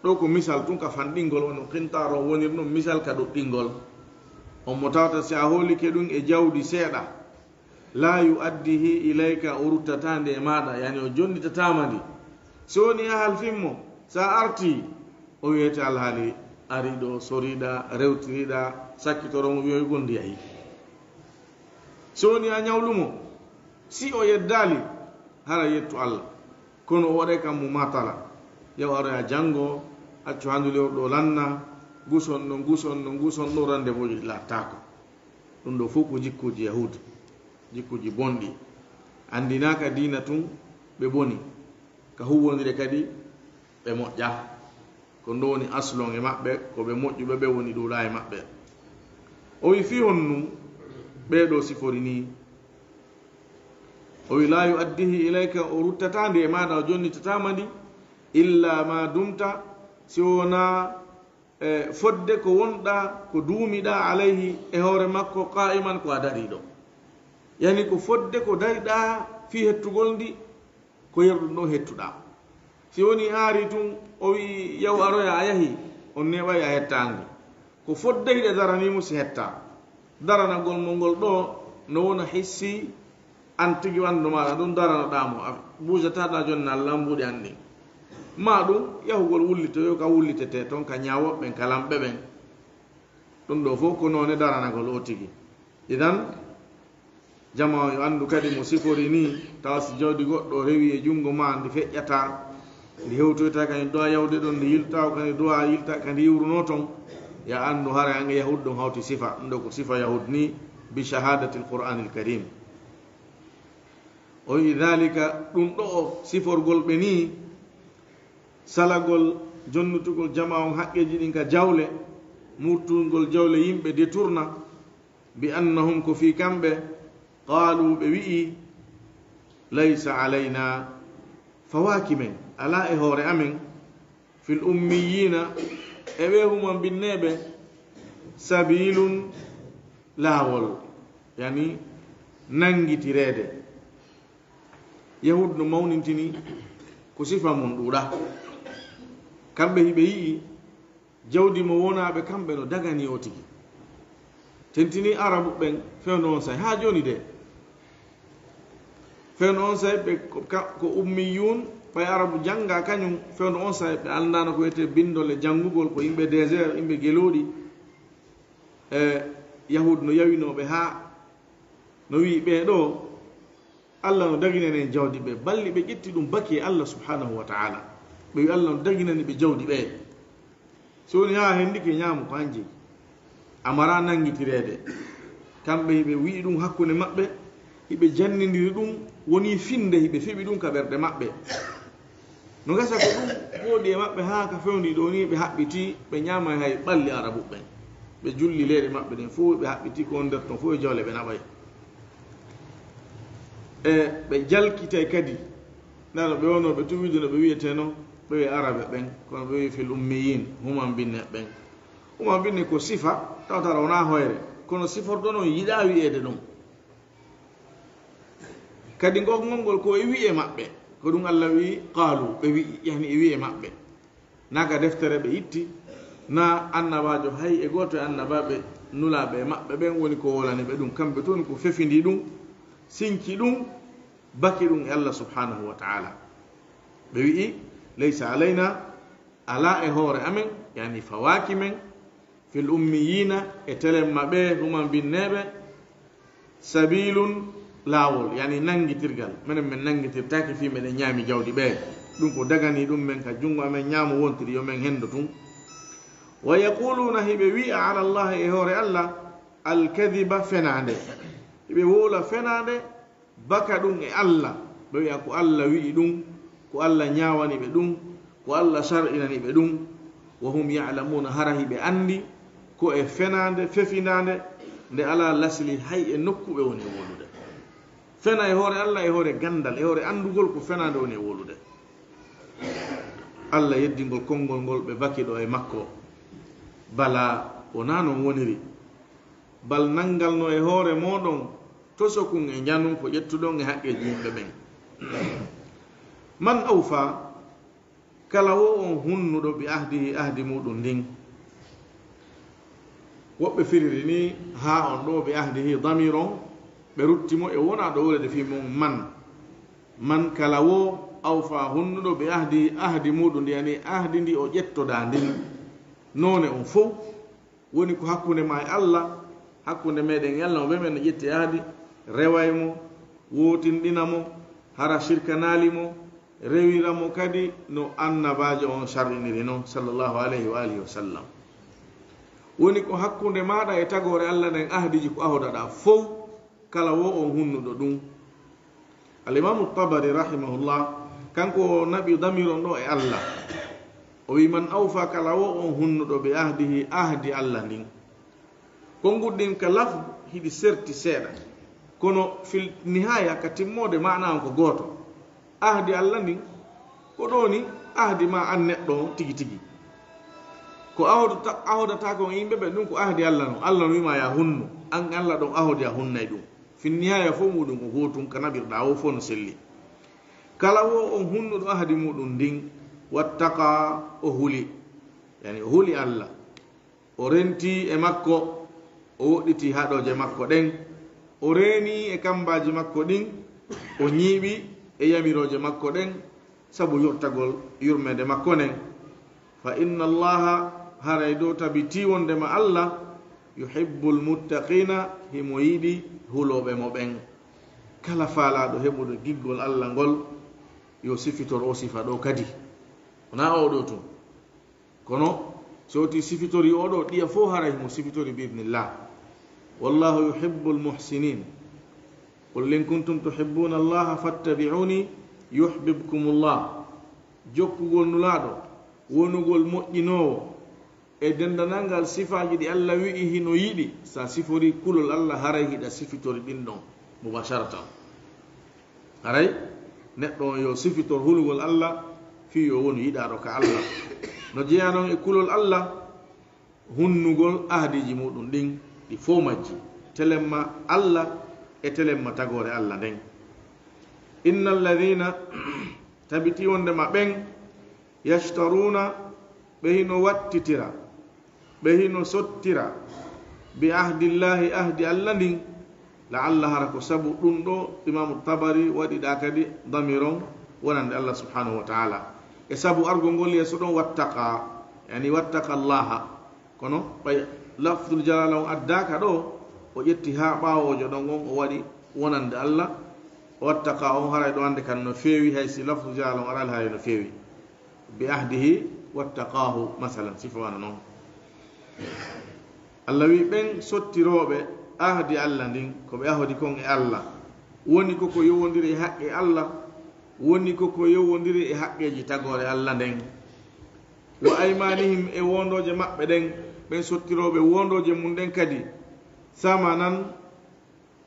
Ɗo ko misal tun ka fanɗingol, wano qintaar o woniri ɗum misal ka ɗuɗɗingol. On mo tawata si a hoolike ɗum e jawdi seeɗa, laa yu'addihi ilayka, o ruttataa ndi e maaɗa, yani o jonnitataama ndi. Si woni a halfin mo, si a artii, o wiyete alhaali arii ɗo, soriiɗa, rewtiriiɗa, sakkitoro mo wiyoygol ndi yahi. Si woni a ñawlu mo, si o yeddaali, hara yettu Alla. Kono o waɗay kam mumaatala. Yaw aroya janngo, accu handu lewru ɗo lanna, guson no, guson no, guson ɗo, randevooji ɗi laattaako. Ɗum ɗo fof ko jikkuuji Yahuud, jikkuuji bonɗi. Anndinaaka diina tun, ɓe boni. Ka huuwondire kadi, ɓe moƴƴa. Ko ɗum woni aslon e maɓɓe, ko ɓe moƴƴuɓe, ɓe woni ɗuuɗa e maɓɓe. O wi, fii honɗum ɓee ɗoo sifori nii? O wi, laa yu'addihi ilayka, o ruttataa ndi e maaɗa, o jonnitataama ndi, illa ma dumta, si wonaa, e, fodde ko wonɗaa, ko duumiɗaa alayhi e hoore makko, qaa'iman, ko a dariiɗo. Yani ko fodde ko dariɗaa fii hettugol ndi, ko yerɗum ɗon hettuɗaa. Si woni aari tun, o wi'i, yaw aroya a yahi, on neeɓay a hettaali. Ko fodde hiɗa daranii mo si hettaa. Daranagol mo ngol ɗoo no wona hissi an tigi wanndu maaɗa ɗum daranoɗaa mo. A buujataɗaa jonnal lambuɗi an ɗin. Maa ɗum yahugol wullitoyo ka wullitetee ton ka ñaawooɓe ɓen, ka lamɓe ɓen. Ɗum ɗoo fof ko noone daranagol o tigi. Idan, jamaa on yo anndu kadi mo sifori nii, tawa si jawdi goɗɗo rewi e junngo maa, ndi feƴƴataa, ndi hewtoytaa ka ndi duwaa yawde ɗon, ndi yiltaako ka ndi duwaa yilta, ka ndi iwrunoo ton, yo a anndu hara an e Yahuud ɗon hawti sifa. Ɗum ɗoo ko sifa Yahuud nii, bi shahadatil Qur'aanil Kariim. O wi'i, daalika, ɗum ɗoo siforgol ɓe nii, salagol, jonnutugol jamaa on haqqeeji ɗin ka jawle, murtungol jawle yimɓe détourna, bi annahum, ko fii kamɓe, qaalu, ɓe wi'i, laysa alayna, fawaaki men, alaa e hoore amen, fil ummiyyiina, e ɓee human binneeɓe, sabiilun, laawol, yani nanngitireede. Yahuud no mawnintini ko sifa mun ɗuuɗa. Kamɓe hiɓe yi'i jawdi mo wonaaɓe kamɓe no dagani o tigi. Tentini Arabu ɓen fewndo on say, haa jooni de. Fewndo on say ɓe ko, ka-, ko ummiyun, ɓay Arabu jannga kañum, fewndo on say ɓe anndaano ko wiyetee binndol e janngugol, ko yimɓe désert, yimɓe gelooɗi. E Yahuud no yawinoo ɓe haa no wi'i ɓee ɗoo, Alla no daginani en jawdi ɓe, balli ɓe ƴetti ɗum baki e Alla subhanahu wa ta'ala. Ɓe wi'i Alla no daginani ɓe jawdi ɓe. Si woni haa hendike ñaamu ko an jeyi. A maraa nanngitireede. Kamɓe hiɓe wi'i ɗum hakkunde maɓɓe, hiɓe jannindiri ɗum, wonii finnde hiɓe feɓi ɗum ka ɓerɗe maɓɓe. No gasa ko ɗum wooɗi e maɓɓe haa ka fewndi ɗoo nii ɓe haɓɓitii, ɓe ñaamay hay ɓalli Arabu ɓen. Ɓe julli leyɗe maɓɓe ɗen fof, ɓe haɓɓitii ko woni nder ton fof e jawle ɓe naɓay. E ɓe jalkitay kadi. Nano ɓe wonoo ɓe tuwiidu no ɓe wi'etee non, ɓe wi'e Arabe ɓen, kono ɓe wi'i fil ummiyin, human binne ɓen. Human binne ko sifa, tawata wonaa hoyre, kono siforɗo non yiɗaa wi'eede ɗum. Kadi ngol ngol ngol ko e wi'e maɓɓe, ko ɗum Alla wi'i, qaalu, ɓe wi'i, yani e wi'e maɓɓe. Naa ka deftere ɓe itti, naa annabaajo hay e gooto e annabaaɓe nulaaɓe e maɓɓe ɓen woni ko wolani ɓe ɗum. Kamɓe tun ko fefindi ɗum, sinci ɗum, baki ɗum e Alla subhanahu wa ta'ala. Ɓe wi'i, laysa alayna, alaa e hoore amen, yani fawaaki men, fil ummiyina, e telemma ɓe, human binneeɓe, sabilun, laawol, yani nanngitirgal. Menen men nanngitirtaake fii meɗen ñaami jawdi ɓe. Ɗum ko daganii ɗum men ka junngo amen ñaamo wontiri, yo men henndo tun. Wa yaquluna, hiɓe wi'a, ala Allahi, e hoore Alla, alkadiba, fenaande. Hiɓe wowla fenaande, baka ɗum e Alla, ɓe wi'a ko Alla wi'i ɗum, ko Alla ñaawani ɓe ɗum, ko Alla shar'inani ɓe ɗum, wa hum ya'lamuna, hara hiɓe anndi ko e fenaande fefindaande, nde alaa lasli hay e nokku ɓe woni e wowlude. Fena e hoore Alla, e hoore ganndal, e hoore anndugol ko fenaande woni e wowlude. Alla yeddingol konngol ngol ɓe baki ɗo e makko. Bala wonaa non woniri. Bal nanngal no e hoore mooɗon, tosokun e njanun ko ƴettuɗon e haqqeeji yimɓe ɓen. Man awfa, kala wo on hunnuɗo bi ahdihi, ahdi muɗum ndin. Woɓɓe firiri ni haa on ɗo bi ahdihi damir on, ɓe rutti mo e wona ɗo wulede fii mum man. Man kala wo awfa hunnuɗo bi ahdihi ahdi muɗum ndi, yani ahdi ndi o ƴettoda ndin. Noone on fow woni ko hakkunde ma e Allah, hakkunde meɗen e Allah, mo ɓe men no ƴetti ahdi, reway mo, wootinɗina mo, hara shirkanaali mo, rewira mo kadi no annabaajo on shar'iniri non, sallallahu alayhi wa alihi wa sallam. Woni ko hakkunde maaɗa e tagoore Allah nden, ahdiji ko ahodaɗa fow, kala wo on hunnuɗo ɗum. Al-Imaamu Tabari rahimahullah, kanko o naɓi damir on ɗo e Allah. O wi, "Man awfa," kala wo on hunnuɗo, "bi ahdihi," ahdi Allah ndin. Konguɗi ɗin ka lafdu hiɗi serti seeɗa, kono fil nihaaya, ka timmoode, maana on ko gooto. Ahdi Allah ndin, ko ɗoo ni ahdi ma an neɗɗo on tigi tigi. Ko ahoda-, ahodata kon e yimɓe ɓen, ɗum ko ahdi Allah non. Allah no wima ya hunnu, an Allah ɗon ahodi a hunnay ɗum. Fin nihaaya fof muɗum ko gootum, ka naɓirɗa o fof no selli. Kala wo on hunnuɗo ahdi muɗum ndin, wattaqa, o huli, yani o huli Allah. O renti e makko, o woɗɗiti haɗooje makko ɗen, o reeni e kambaaji makko ɗin, o ñiiɓi e yamirooje makko ɗen, sabu yurtagol yurmeende makko nden. Fa inna Allaha, haray dow tabitii wondema Allah, yuhibbul muttaqiina, himo yiɗi hulooɓe mo ɓen. Kala faalaaɗo heɓude giggol Allah ngol, yo sifitor o sifa ɗo kadi. Wonaa oo ɗoo tun. Kono, so woti sifitori oo ɗoo, ɗiya fof haray himo sifitori bi idnillah. Wallahu yuhibbul muhsinin. Qul in kuntum tuhibbuna Allaha fattabi'uni yuhbibkumullah. Jokkugol Nulaaɗo, wonugol moƴƴinoowo, e denndanangal sifaaji ɗi Allah wi'i hino yiɗi, sa sifori kulol Allah, haray hiɗa sifitori ɗin ɗon mubasharatan. Haray neɗɗo on yo sifitor hulugol Allah fii yo wonu yiɗaaɗo ka Allah. No jeyaa non e kulol Allah, hunnugol ahdiiji muɗum ɗin, ɗi fow majji, telemma Allah e telemma tagoore Allah nden. Inna alladhina, tabiti wondema ɓen, yashtaruna, ɓe hino wattitira, ɓe hino sottira, bi ahdillahi, ahdi Allah ndin, la'alla, hara ko sabu ɗum ɗo Imaamu Tabari waɗi ɗa kadi damir on wonande Allah subhanahu wa ta'ala. E sabu argol ngol yeeso ɗon, wattaqa, yani wattaqa Allaha. Kono ɓay lafdul jalala on addaaka ɗo, o ƴetti haa ɓaawoojo ɗon on, o waɗi wonande Allah, wattaqa on, haray ɗo hannde kan no feewi, hay si lafdul jalala on araali, haray no feewi. Bi ahdihi wattaqahu, masalan, sifa wano non. Allah wi ɓen sottirooɓe ahdi Allah ndin, ko ɓe ahodi kon e Allah, woni ko ko yowondiri e haqqe Allah, woni ko ko yowondiri e haqqeeji tagoore Allah nden. Wa aymanihim, e wondooje maɓɓe ɗen, ɓen sottirooɓe wondooje mum ɗen kadi, samanan,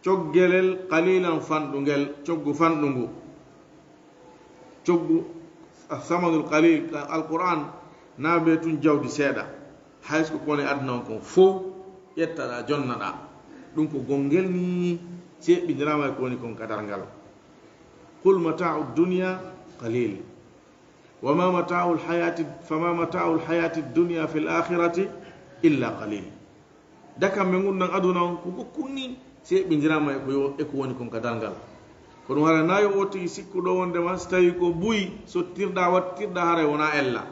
coggelel, qalilan, fanɗungel, coggu fanɗungu. Coggu, samanul qalil, ka Alquran, na be tun jawdi seeɗa. Hay so ko kone aduna on kon fow, ƴettaɗa, jonnaɗa. Ɗum ko gongel ni, seɓɓindirama e ko woni kon ka darngal. Qul mata'u dunya qalil. Wa ma mata'ul hayati, fama mata'ul hayati dunya fil akhirati illa qalil. Dakam men ngun nan aduna on ko gokkun ni, seɓɓindirama e ko yo, e ko woni kon ka darngal. Kono hara na yo o tigi sikkuɗo wondema so tawi ko buy sottirɗa, wattirɗa, haray wona ella.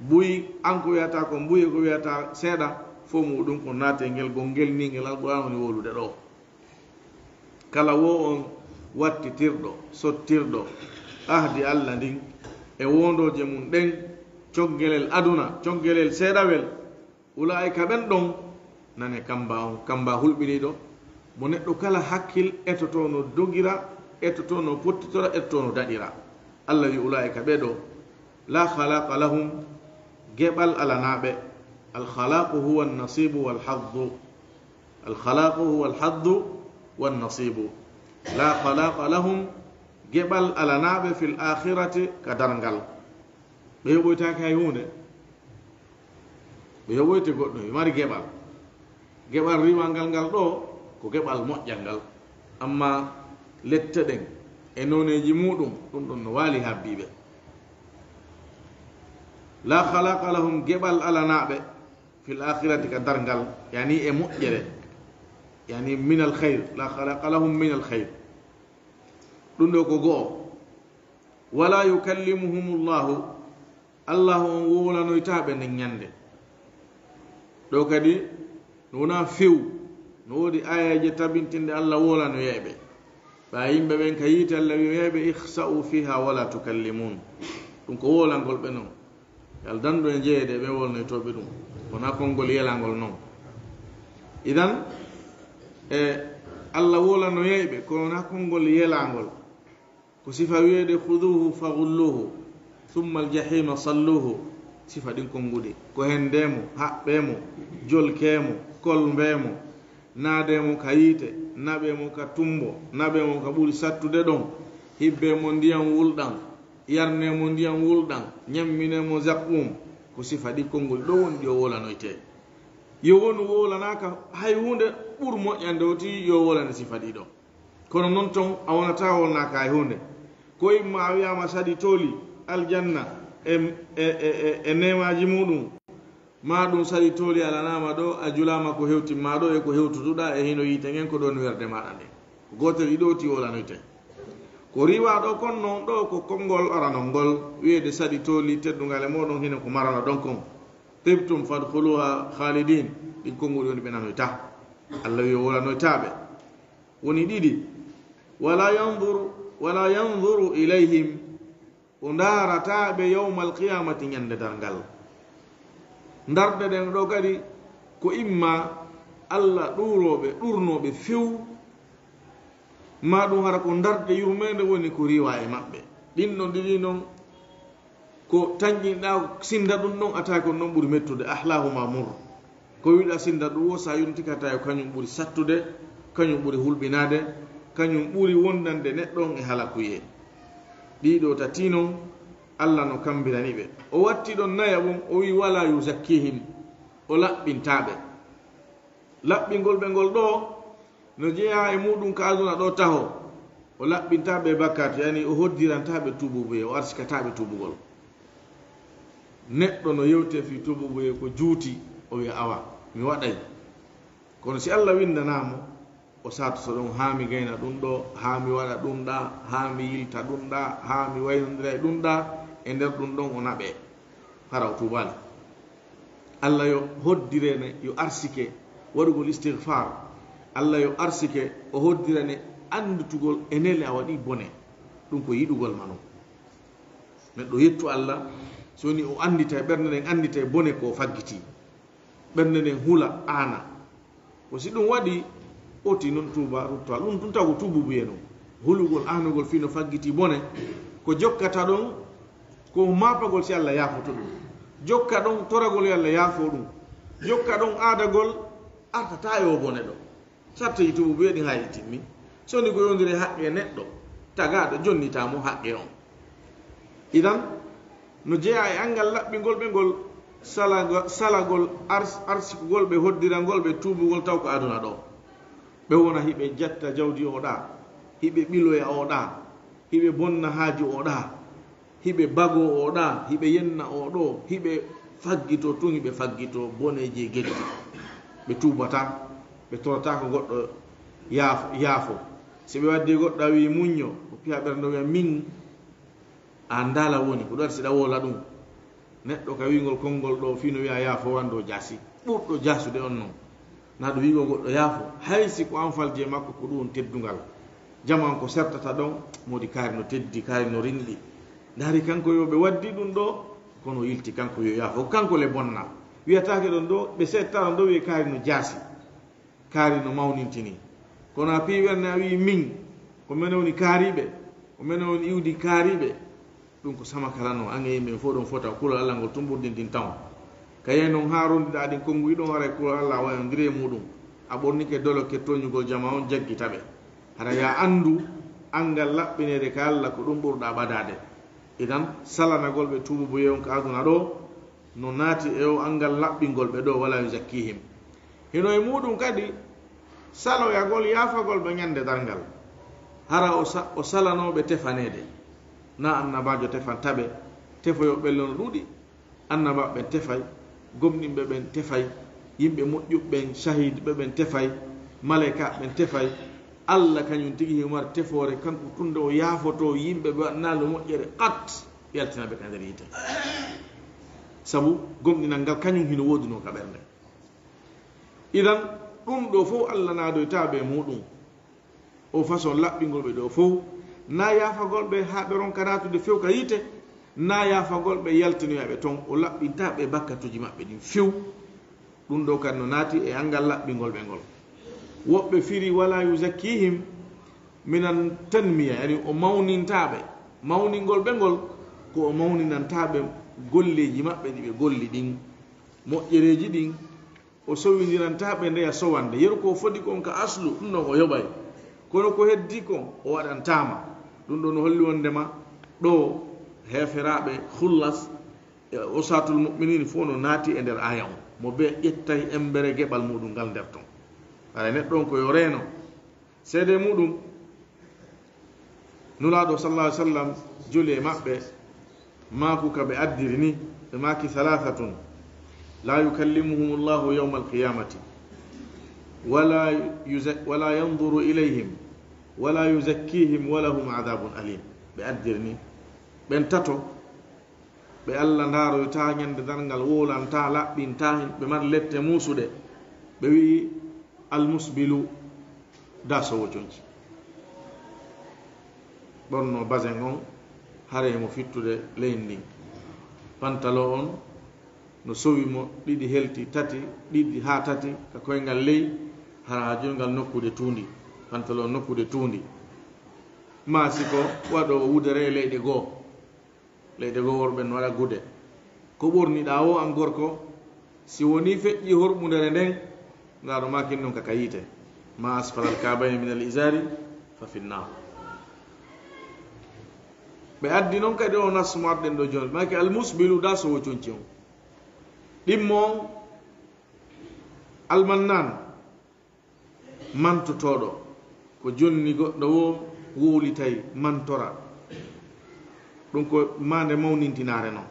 Buy, an ko wiyata ko buy e ko wiyata seeɗa, fof muɗum ko naate ngel gongel ni ngel Alquran woni wolude ɗo. Kala wo on wattitirɗo, sottirɗo ahdi Allah ndin e wondooje mum ɗen, coggelel aduna, coggelel seeɗawel, ulaa'ika ɓen ɗon, nane kamba on, kamba hulɓiniiɗo, mo neɗɗo kala hakkil etoto no dogira, etoto no pottitora, etoto no daɗira. Allah wi ulaa'ika ɓe ɗo, la khalaqa lahum, geɓal alanaaɓe. Al khalaqu huwa an-nasibu wal haddu. Al khalaqu huwa al haddu wan nasibu. La khalaqa lahum, geɓal alanaaɓe, fil akhirati, ka darngal. Ɓe yoɓoytaake hay huunde. Ɓe yoɓoyte goɗɗo, ɓe mari geɓal. Geɓal riiwangal ngal ɗo, ko geɓal moƴƴal ngal. Amma lette ɗen e nooneeji muɗum, ɗum ɗon no waali habbiiɓe. La khalaqa lahum, geɓal alanaaɓe. fil akhirati, ka darngal, yani e moƴƴere, yani min al khayr, la khalaqa lahum min al khayr. Ɗum ɗo ko go'o. Wala yukallimuhumullahu, Allahu on wowlanoytaa ɓe nden ñande. Ɗo kadi no wona few, no woodi aayeeje tabintinɗe Allah wowlanoyay ɓe. Ɓa yimɓe ɓen ka yiite Allah wi'oyay ɓe, "Ikhsa'u fiha wala tukallimun." Ɗum ko wowlangol ɓe non. Yo Allah dandu e jeyeede ɓe wowlanoytooɓe ɗum. Wona konngol yelangol non. Idan, e Allah wowlanoyay ɓe, kono wona konngol yelangol. Ko sifa wiyeede, "Khuduhu faghulluhu, thumma al-jahima salluhu." Sifa ɗin konnguɗi. Ko hendee mo, haɓɓee mo, jolkee mo, kolmbee mo, naadee mo ka yiite, naɓee mo ka tumbo, naɓee mo ka ɓuri sattude ɗon, hibbee mo ndiyam wulɗam, yarnee mo ndiyam wulɗam, ñamminee mo zaqqum. Ko sifa ɗi konnguɗi ɗo woni ɗi o wowlanoytee. Yo wonu wowlanaaka hay huunde ɓur moƴƴande o ti yo wowlane sifa ɗi ɗo. Kono non ton a wonataa wowlanaaka hay huunde. Ko imma a wi'aama saɗi tooli aljanna e, e, e, e, e neemaaji muuɗum, maa ɗum saɗi tooli alanaama ɗo, a julaama ko hewtimmaa ɗo e ko hewtuduɗaa e hino yiite ngen ko ɗon werde maaɗa nden. Ko gootel ɗi ɗo ti wowlanoytee. Ko riiwaa ɗo kon non ɗo ko konngol aranol ngol, wi'eede saɗi tooli teddungal e mooɗon hino ko marano ɗon kon. Tibtum fadkhuluha khalidin, ɗin konngol woni ɓe nanoytaa. Allah wi'i o wowlanoytaa ɓe. Woni ɗiɗi, wala yanzuru, wala yanzuru ilayhim, o ndaarataa ɓe yawmal qiyamati, ñande darngal. Ndarde ɗen ɗo kadi ko imma Allah ɗuurooɓe, ɗurnooɓe few, maa ɗum hara ko ndarde yurmeende woni ko riiwa e maɓɓe. Ɗin ɗon ɗiɗi non ko tanƴinɗaa, sinda ɗum ɗon, a tawi ko non ɓuri mettude, ahlahuma mur. Ko wiɗa sinda ɗum wo, sa yonti ka tawi kañum ɓuri sattude, kañum ɓuri hulɓinaade, kañum ɓuri wondande neɗɗo on e halakuyee. Ɗiɗo tati non, Allah no kambirani ɓe. O watti ɗon naya won, o wi, "Wala yuzakkihim," o laɓɓintaa ɓe. Laɓɓingol ɓe ngol ɗo, no jeyaa e muɗum ka aduna ɗo taho. O laɓɓintaa ɓe bakkaatu, yani o hoddirantaa ɓe tuububuye, o arsikataa ɓe tuubugol. Neɗɗo no yewte fii tuububuye ko juuti, o wi'a, "Awa, mi waɗay." Kono si Allah windanaa mo, o saatoto ɗon, "Haa mi gayna ɗum ɗo, haa mi waɗa ɗum ɗa, haa mi yilta ɗum ɗa, haa mi waynondira e ɗum ɗa," e nder ɗum ɗon o naɓee. Hara o tuubaali. Allah yo hoddirene, yo arsike waɗugol istighfar. Allah yo arsike, o hoddirane annditugol e nele a waɗi bone. Ɗum ko yiɗugol ma non. Neɗɗo yettu Allah, so woni o anndita e ɓernde nden, anndita e bone ko o faggiti. Ɓernde nden hula, aana. Ko si ɗum waɗi, oti non tuuba, rutto Allah. Ɗum tun taw ko tuububuye non. Hulugol, aanugol fii no faggiti bone, ko jokkata ɗon, ko maapagol si Allah yaafoto ɗum. Jokka ɗon toragol yo Allah yaafo ɗum. Jokka ɗon aadagol artata e o bone ɗo. Sarteeji tuububuye ɗin haali timmi. So ni ko yondiri haqqe neɗɗo, tagaaɗo jonnitaa mo haqqe on. Idan, no jeyaa e anngal laɓɓingol ɓe ngol, salago-, salagol ars-, arsikugol ɓe, hoddirangol ɓe tuubugol taw ko aduna ɗo. Ɓe wona hiɓe jatta jawdi o ɗa, hiɓe ɓiloya o ɗa, hiɓe bonna haaju o ɗa, hiɓe bago o ɗa, hiɓe yenna o ɗo, hiɓe faggito tun, hiɓe faggito boneeji e geddi. Ɓe tuubata, ɓe torata ko goɗɗo yaaf-, yaafo. Si ɓe waddi goɗɗo a wi'i muñño, o piya ɓernde o wi'a min, a anndaa la woni, ko ɗum waɗi si ɗa woola ɗum. Neɗɗo ka wi'ngol konngol ɗo fii no wi'a yaafo wando jaasi. Ɓurɗo jaasude on non. Na ɗum wi'gol goɗɗo yaafo. Hay si ko anfalje makko ko ɗum woni teddungal. Jaman ko sertata ɗon, moodi kaari no teddi, kaari no rinɗi. Ndaari kanko yo ɓe waddi ɗum ɗo, kono o yilti kanko yo yaafo. Kanko le bonna. Wi'ataake ɗon ɗo, ɓe setta ɗon ɗo wi'e kaari no jaasi. Kaari no mawnintini. Kono a piiwerne a wi'i min, ko menen woni kaariiɓe, ko menen woni iwdi kaariiɓe. Ɗum ko sama kala non, an e yimɓe fof ɗon fota, kulol Allah ngol tun ɓurdintinta on. Ka yahi non haa rondiɗaa ɗin konnguɗi ɗon, haray kulol Allah a wayondiri e muɗum. A ɓornike dolokke tooñugol jamaa on jaggita ɓe. Hara yo a anndu, anngal laɓɓineede ka Allah ko ɗum ɓurɗaa ɓadaade. Idan, salanagol ɓe tuububuye on ka aduna ɗo, no naati e o anngal laɓɓingol ɓe ɗo, wala yuzakkihim. Hino e muɗum kadi saloyagol yaafagol ɓe ñande darngal. Hara o sa-, o salanoo ɓe tefaneede. Na annabaajo tefanta ɓe, tefoyo ɓen le no ɗuuɗi. Annabaaɓe ɓen tefay, Gomɗinɓe ɓen tefay, yimɓe moƴƴuɓe ɓen, cahiidɓe ɓen tefay, malaykaaɓe ɓen tefay. Alla kañum tigi himo mari tefoore, kanko tun nde o yaafotoo yimɓe ɓe waɗanaano moƴƴere qat, yaltina ɓe ka nder yiite. Sabu gomɗinal ngal kañum hino woodunoo ka ɓernde. Idan, ɗun ɗoo fow Alla naadoytaa ɓe e muɗum. O façon laɓɓingol ɓe ɗoo fow, naa yaafagol ɓe haa ɓe ronka naatude few ka yiite, naa yaafagol ɓe yaltinoya ɓe ton, o laɓɓintaa ɓe bakkatuuji maɓɓe ɗin few. Ɗun ɗoo kadi no naati e anngal laɓɓingol ɓe ngol. Woɓɓe firi, "Wala yuzakkihim", minan tanmiya, yani o mawnintaa ɓe. Mawningol ɓe ngol, ko o mawninantaa ɓe golleeji maɓɓe ɗi ɓe golli ɗin, moƴƴereeji ɗin, o sowindirantaa ɓe ndeya sowande. Yeru ko o fodi kon ka aslu, ɗun ɗon o yoɓay. Kono ko heddi kon, o waɗantaama. Ɗun ɗon no holli wondema ɗoo heeferaaɓe Khullas e Usatul Mu'minin fow no naati e nder aaya on. Mo bee ƴettay embere geɓal muɗum ngal nder ton. Haray neɗɗo on ko yo reeno. Seedee muɗum, Nulaaɗo sallallahu alaihi wasallam joli e maɓɓe, maaku ka ɓe addiri ni, ɓe maaki, "Thalathatun la yukallimuhumullahu yawmal qiyamati, wala yuza-, wala yanzuru ilayhim, wala yuzakkihim, wa lahum adhabun alim." Ɓe addiri ni, ɓen tato, ɓe Alla ndaaroytaa ñande darngal, wowlantaa, laɓɓintaa, ɓe mari lette muusuɗe. Ɓe wi'i, "Almusbilu, daasoowo conci." Ɓorno basen on, haray mo fittude leydi ndin. Pantalo on no sowi mo ɗiɗi helti, tati, ɗiɗi haa tati ka koyngal ley, hara haa jooni ngal nokkude tuundi. Pantalo on nokkude tuundi. Maa si ko waɗoowo wudere e leyɗe goo. Leyɗe goo worɓe no waɗa gude. Ko ɓorniɗaa woo an gorko, si wonii feƴƴii horɓundere nden, Nulaaɗo maakin non ka ka yiite. "Ma asfalal kaabayni minal izari fa finnar." Ɓe addi non kadi o nas mo adden ɗoo jooni. Maaki almusbilu, daasoowo conci on. Ɗimmo on, almannan, mantotooɗo, ko jonni goɗɗo woo wowlitay, mantora. Ɗum ko maande mawnintinaare non.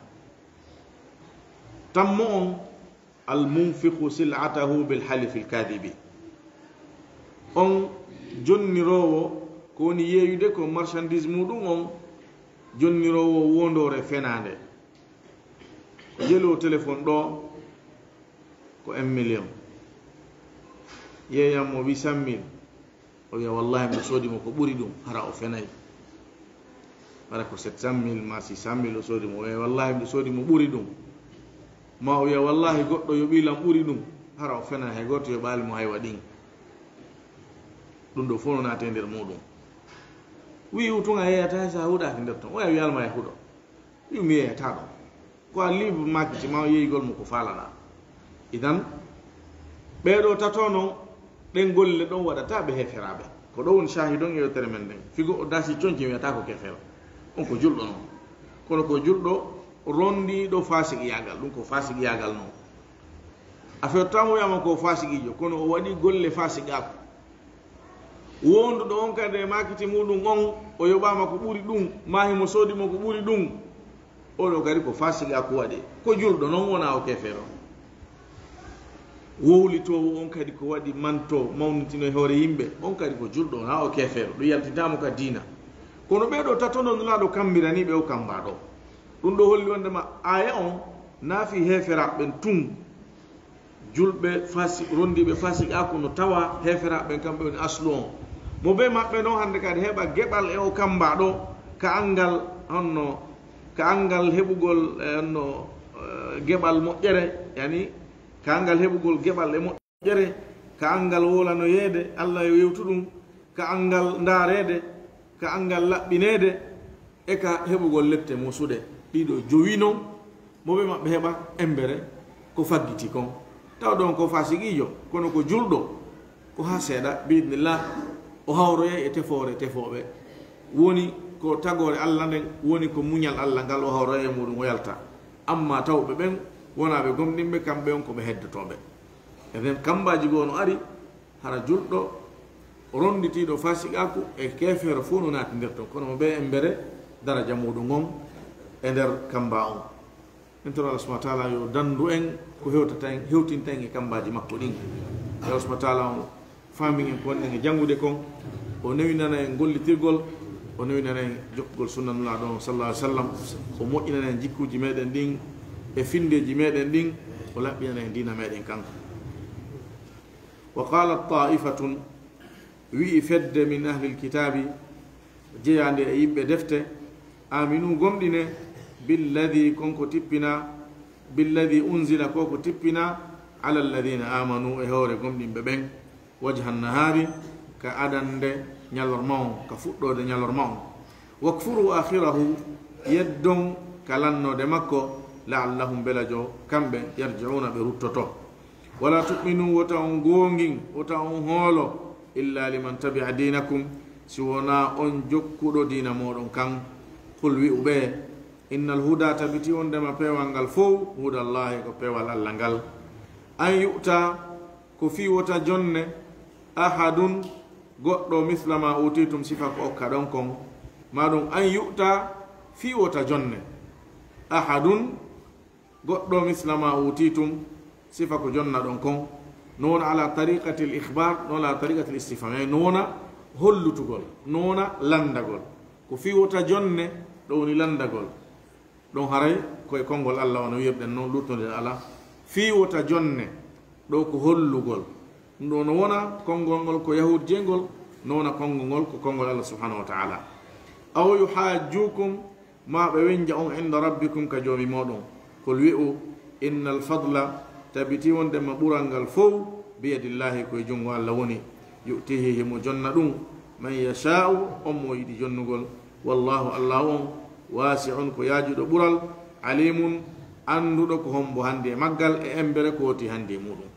Tammo on, al munfiqu sil'atahu bil halifil kadibi. On jonniroowo, ko woni yeeyude ko marchandise muɗum on, jonniroowo wondoore fenaande. Ko jelo téléphone ɗoo, ko un million. Yeeyam mo huit cent mille. O wiya, "Wallahi, mbiɗo soodi mo ko ɓuri ɗum." Hara o fenay. Hara ko sept cent mille ma six cent mille o soodi mo. O wiya, "Wallahi, mbiɗo soodi mo ɓuri ɗum." Ma o wiya, "Wallahi, goɗɗo yoɓii lan ɓuri ɗum." Hara o fenay, hay gooto yoɓaali mo haywa ɗin. Ɗum ɗoo fof no naati e nder muɗum. Wi'i, "Tun a yeeyata hay so a huɗaaki nder ton." O wiya, "Wiyaali ma e huɗo." Wi'u mi yeeyataa ɗon. Ko a libre marketing ma yeeyugol mo ko faalaɗaa. Idan, ɓee ɗoo tato non, ɗen golle ɗon waɗataa ɓe heeferaaɓe. Ko ɗoo woni caahidon e yewtere men nden. Figo o dasi conci wiyata ko keefeero. On ko julɗo non. Kono ko julɗo rondiiɗo faasiqiyaagal. Ɗum ko faasiqiyaagal non. Affaire tan o wiyama ko faasiqiijo, kono o waɗi golle faasiqaaku. Wonduɗo on kadi e maakiti muɗum on, o yoɓaama ko ɓuri ɗum, maa himo soodi mo ko ɓuri ɗum. Oɗo kadi ko faasiqaaku waɗi. Ko julɗo non, wonaa o keefeero. Wowlitoowo on kadi ko waɗi manto mawnitino e hoore yimɓe, on kadi ko julɗo, wonaa o keefeero. Ɗum yaltintaa mo ka diina. Kono ɓee ɗoo tato non Nulaaɗo kammbiranii ɓe o kammbaa ɗoo. Ɗum ɗoo holli wondema aaya on naafi heeferaaɓe ɓen tun. Julɓe fasi-, rondiiɓe faasiqaaku no tawa heeferaaɓe ɓen, kamɓe woni aslu on. Mo bee maɓɓe non hannde kadi heɓa geɓal e o kammbaa ɗoo ka anngal honno, ka anngal heɓugol, eh, honno, eh, geɓal moƴƴere, yani ka anngal heɓugol geɓal e moƴƴere, ka anngal wowlanoyeede Alla e yewtuɗum, ka anngal ndaareede, ka anngal laɓɓineede, e ka heɓugol lette muusuɗe. Ɗiɗo jowi non, mo ɓe maɓɓe heɓa embere ko faggiti kon. Taw ɗon ko faasiqiijo, kono ko julɗo, ko haa seeɗa, bi'idnillah, o hawroyay e tefoore tefooɓe. Woni ko tagoore Alla nden, woni ko muñal Alla ngal, o hawroyay e muɗum, o yalta. Amma tawɓe ɓen wonaa ɓe gomɗinɓe, kamɓe on ko ɓe heddotooɓe. Enen kammbaaji goo no ari, hara julɗo ronditiiɗo faasiqaaku e keefeero fof no naati nder ton, kono mo ɓe embere daraja muɗum on e nder kammbaa on. En toro Allah subhanahu wa taala yo dandu en ko hewtata en, hewtinta en e kambaaji makko ɗin. Yo Allah subhanahu wa taala on faamin en ko wonɗen e janngude kon. O newinana en gollitirgol, o newinana en jokkugol sunna Nulaaɗo on sallallahu alaihi wasallam. O moƴƴinana en jikkuuji meɗen ɗin e finndeeji meɗen ɗin, o laɓɓinana en diina meɗen kan. Wa qalat ta'ifatun, wi'i fedde min ahlil kitaabi, jeyaande e yimɓe defte, aminu, gomɗine, billadi, kon ko tippina, billadi unzila, ko ko tippina, ala alladina amanu, e hoore gomɗinɓe ɓen, wajha nahari, ka adannde ñalorma on, ka fuɗɗoode ñalorma on. Wakfuru akhirahu, yeddon ka lannoode makko, la'allahum, belajo kamɓe, yarji'una, ɓe ruttoto. Wala tu'minu, wota on goongin, wota on hoolo, illa liman tabi'a dinakum, si wonaa on jokkuɗo diina mooɗon kan. Qul, wi'u ɓe, innal huda, tabiti wondema peewal ngal fow, hudallahi, ko peewal Allah ngal. An yu'ta, ko fii wota jonne, ahadun, goɗɗo, misla ma utitum, sifa ko okka ɗon kon. Maɗum an yu'ta, fii wota jonne, ahadun, goɗɗo, misla ma utitum, sifa ko jonna ɗon kon. No wona ala tariqati l ikhbar, no wona ala tariqati l istifham, no wona hollutugol, no wona lanndagol. Ko fii wota jonne, ɗo woni lanndagol. Ɗon haray ko e konngol Allah, wano wi'irɗen non, luutnoɗen Allah. Fii wota jonne, ɗo ko hollugol. Ɗum ɗo no wona konngol ngol ko Yahud jeyngol, no wona konngol ngol ko konngol Allah subhanahu wa ta'ala. Aw yuhajjukum, ma ɓe wenja on inda rabbikum, ka Joomi mooɗon. Qul, wi'u, innal fadla, tabiti wondema ɓural ngal fow, biyadillahi, ko e junngo Allah woni. Yu'tihi, himo jonna ɗum, man yasha'u, on mo yiɗi jonnugol. Wallahu, Allah on, wasi'un, ko yaajuɗo ɓural, alimun, annduɗo ko hombo handi e maggal e embere ko woti handi e muɗum.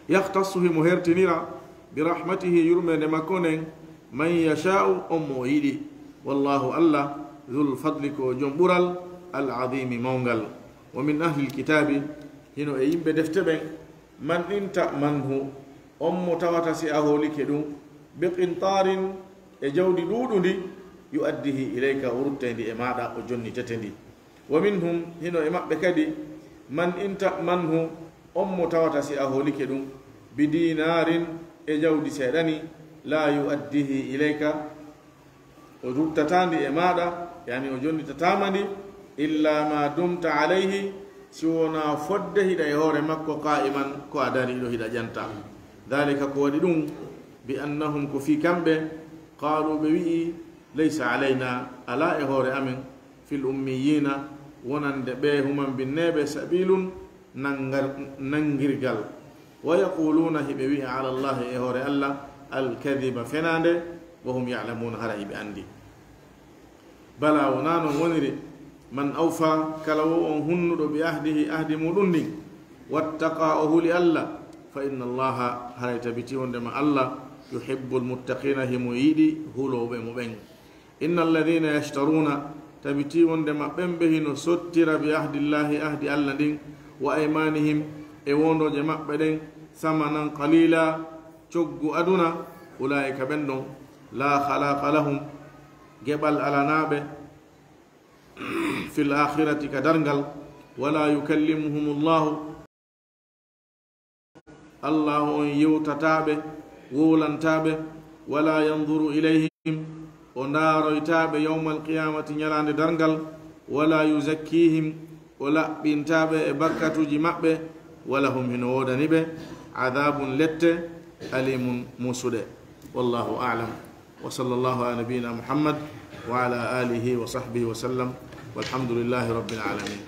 Yakhtassu, himo hertinira, bi rahmatihi, yurmeende makko nden, man yasha'u, on mo o yiɗi. Wallahu, Allah, dhul fadli, ko o jom ɓural, al azimi, mawngal. Wa min ahlil kitaabi, hino e yimɓe defte ɓen, man in ta'manhu, on mo tawata si a hoolike ɗum, bi qintarin, e jawdi ɗuuɗundi, yu'addihi ilayka, o ruttay ndi e maaɗa, o jonnitete ndi. Wa minhum, hino e maɓɓe kadi, man in ta'manhu, on mo tawata si a hoolike ɗum, bi dinarin, e jawdi seeɗa ni, la yu'addihi ilayka, o ruttataa ndi e maaɗa, yani o jonnitataama ndi, illa ma dumta alayhi, si wonaa fodde hiɗa e hoore makko, qa'iman, ko a dariiɗo hiɗa ƴanta. Dhalika, ko waɗi ɗum, bi annahum, ko fii kamɓe, qaalu, ɓe wi'i, laysa alayna, alaa e hoore amen, fil ummiyina, wonande ɓe humambinneeɓe, sabilun, nangar-, nangirgal. Wa yaquluna, hiɓe wi'a, ala Allahi, e hoore Allah, alkadiba, fenaande, wa hum ya'lamuna, hara hiɓe anndi. Bala, wonaa non woniri, man awfa, kala wo on hunnuɗo, bi ahdihi, ahdi muɗum ndin, wattaqa, o huli Allah, fa inna Allaha, haray tabiti wondema Allah, yuhibbul muttaqina, himo yiɗi hulooɓe mo ɓen. Inna alladhina yashtaruna, tabiti wondema ɓen ɓe hino sottira, bi ahdillahi, ahdi Allah ndin, wa aymanihim, e wondooje maɓɓe ɗen, samanan qalila, coggu aduna, ulaika, ɓen ɗon, la khalaqa lahum, geɓal alanaaɓe, fil akhirati, ka darngal, wala yukallimuhumullahu, Allaahu on yewtataa ɓe, wowlantaa ɓe, wala yanzuru ilayhim, o ndaaroytaa ɓe, yawmal qiyamati, ñalaande darngal, wala yuzakkihim, o laɓɓintaa ɓe e bakkatuuji maɓɓe, walahum, hino woodani ɓe, adabun, lette, alimun, musuɗe. Wallahu a'lam. Wa sallallahu ala nabiyyina Muhammad wa ala alihi wa sahbihi wa sallam. Walhamdulillahi rabbil alamin.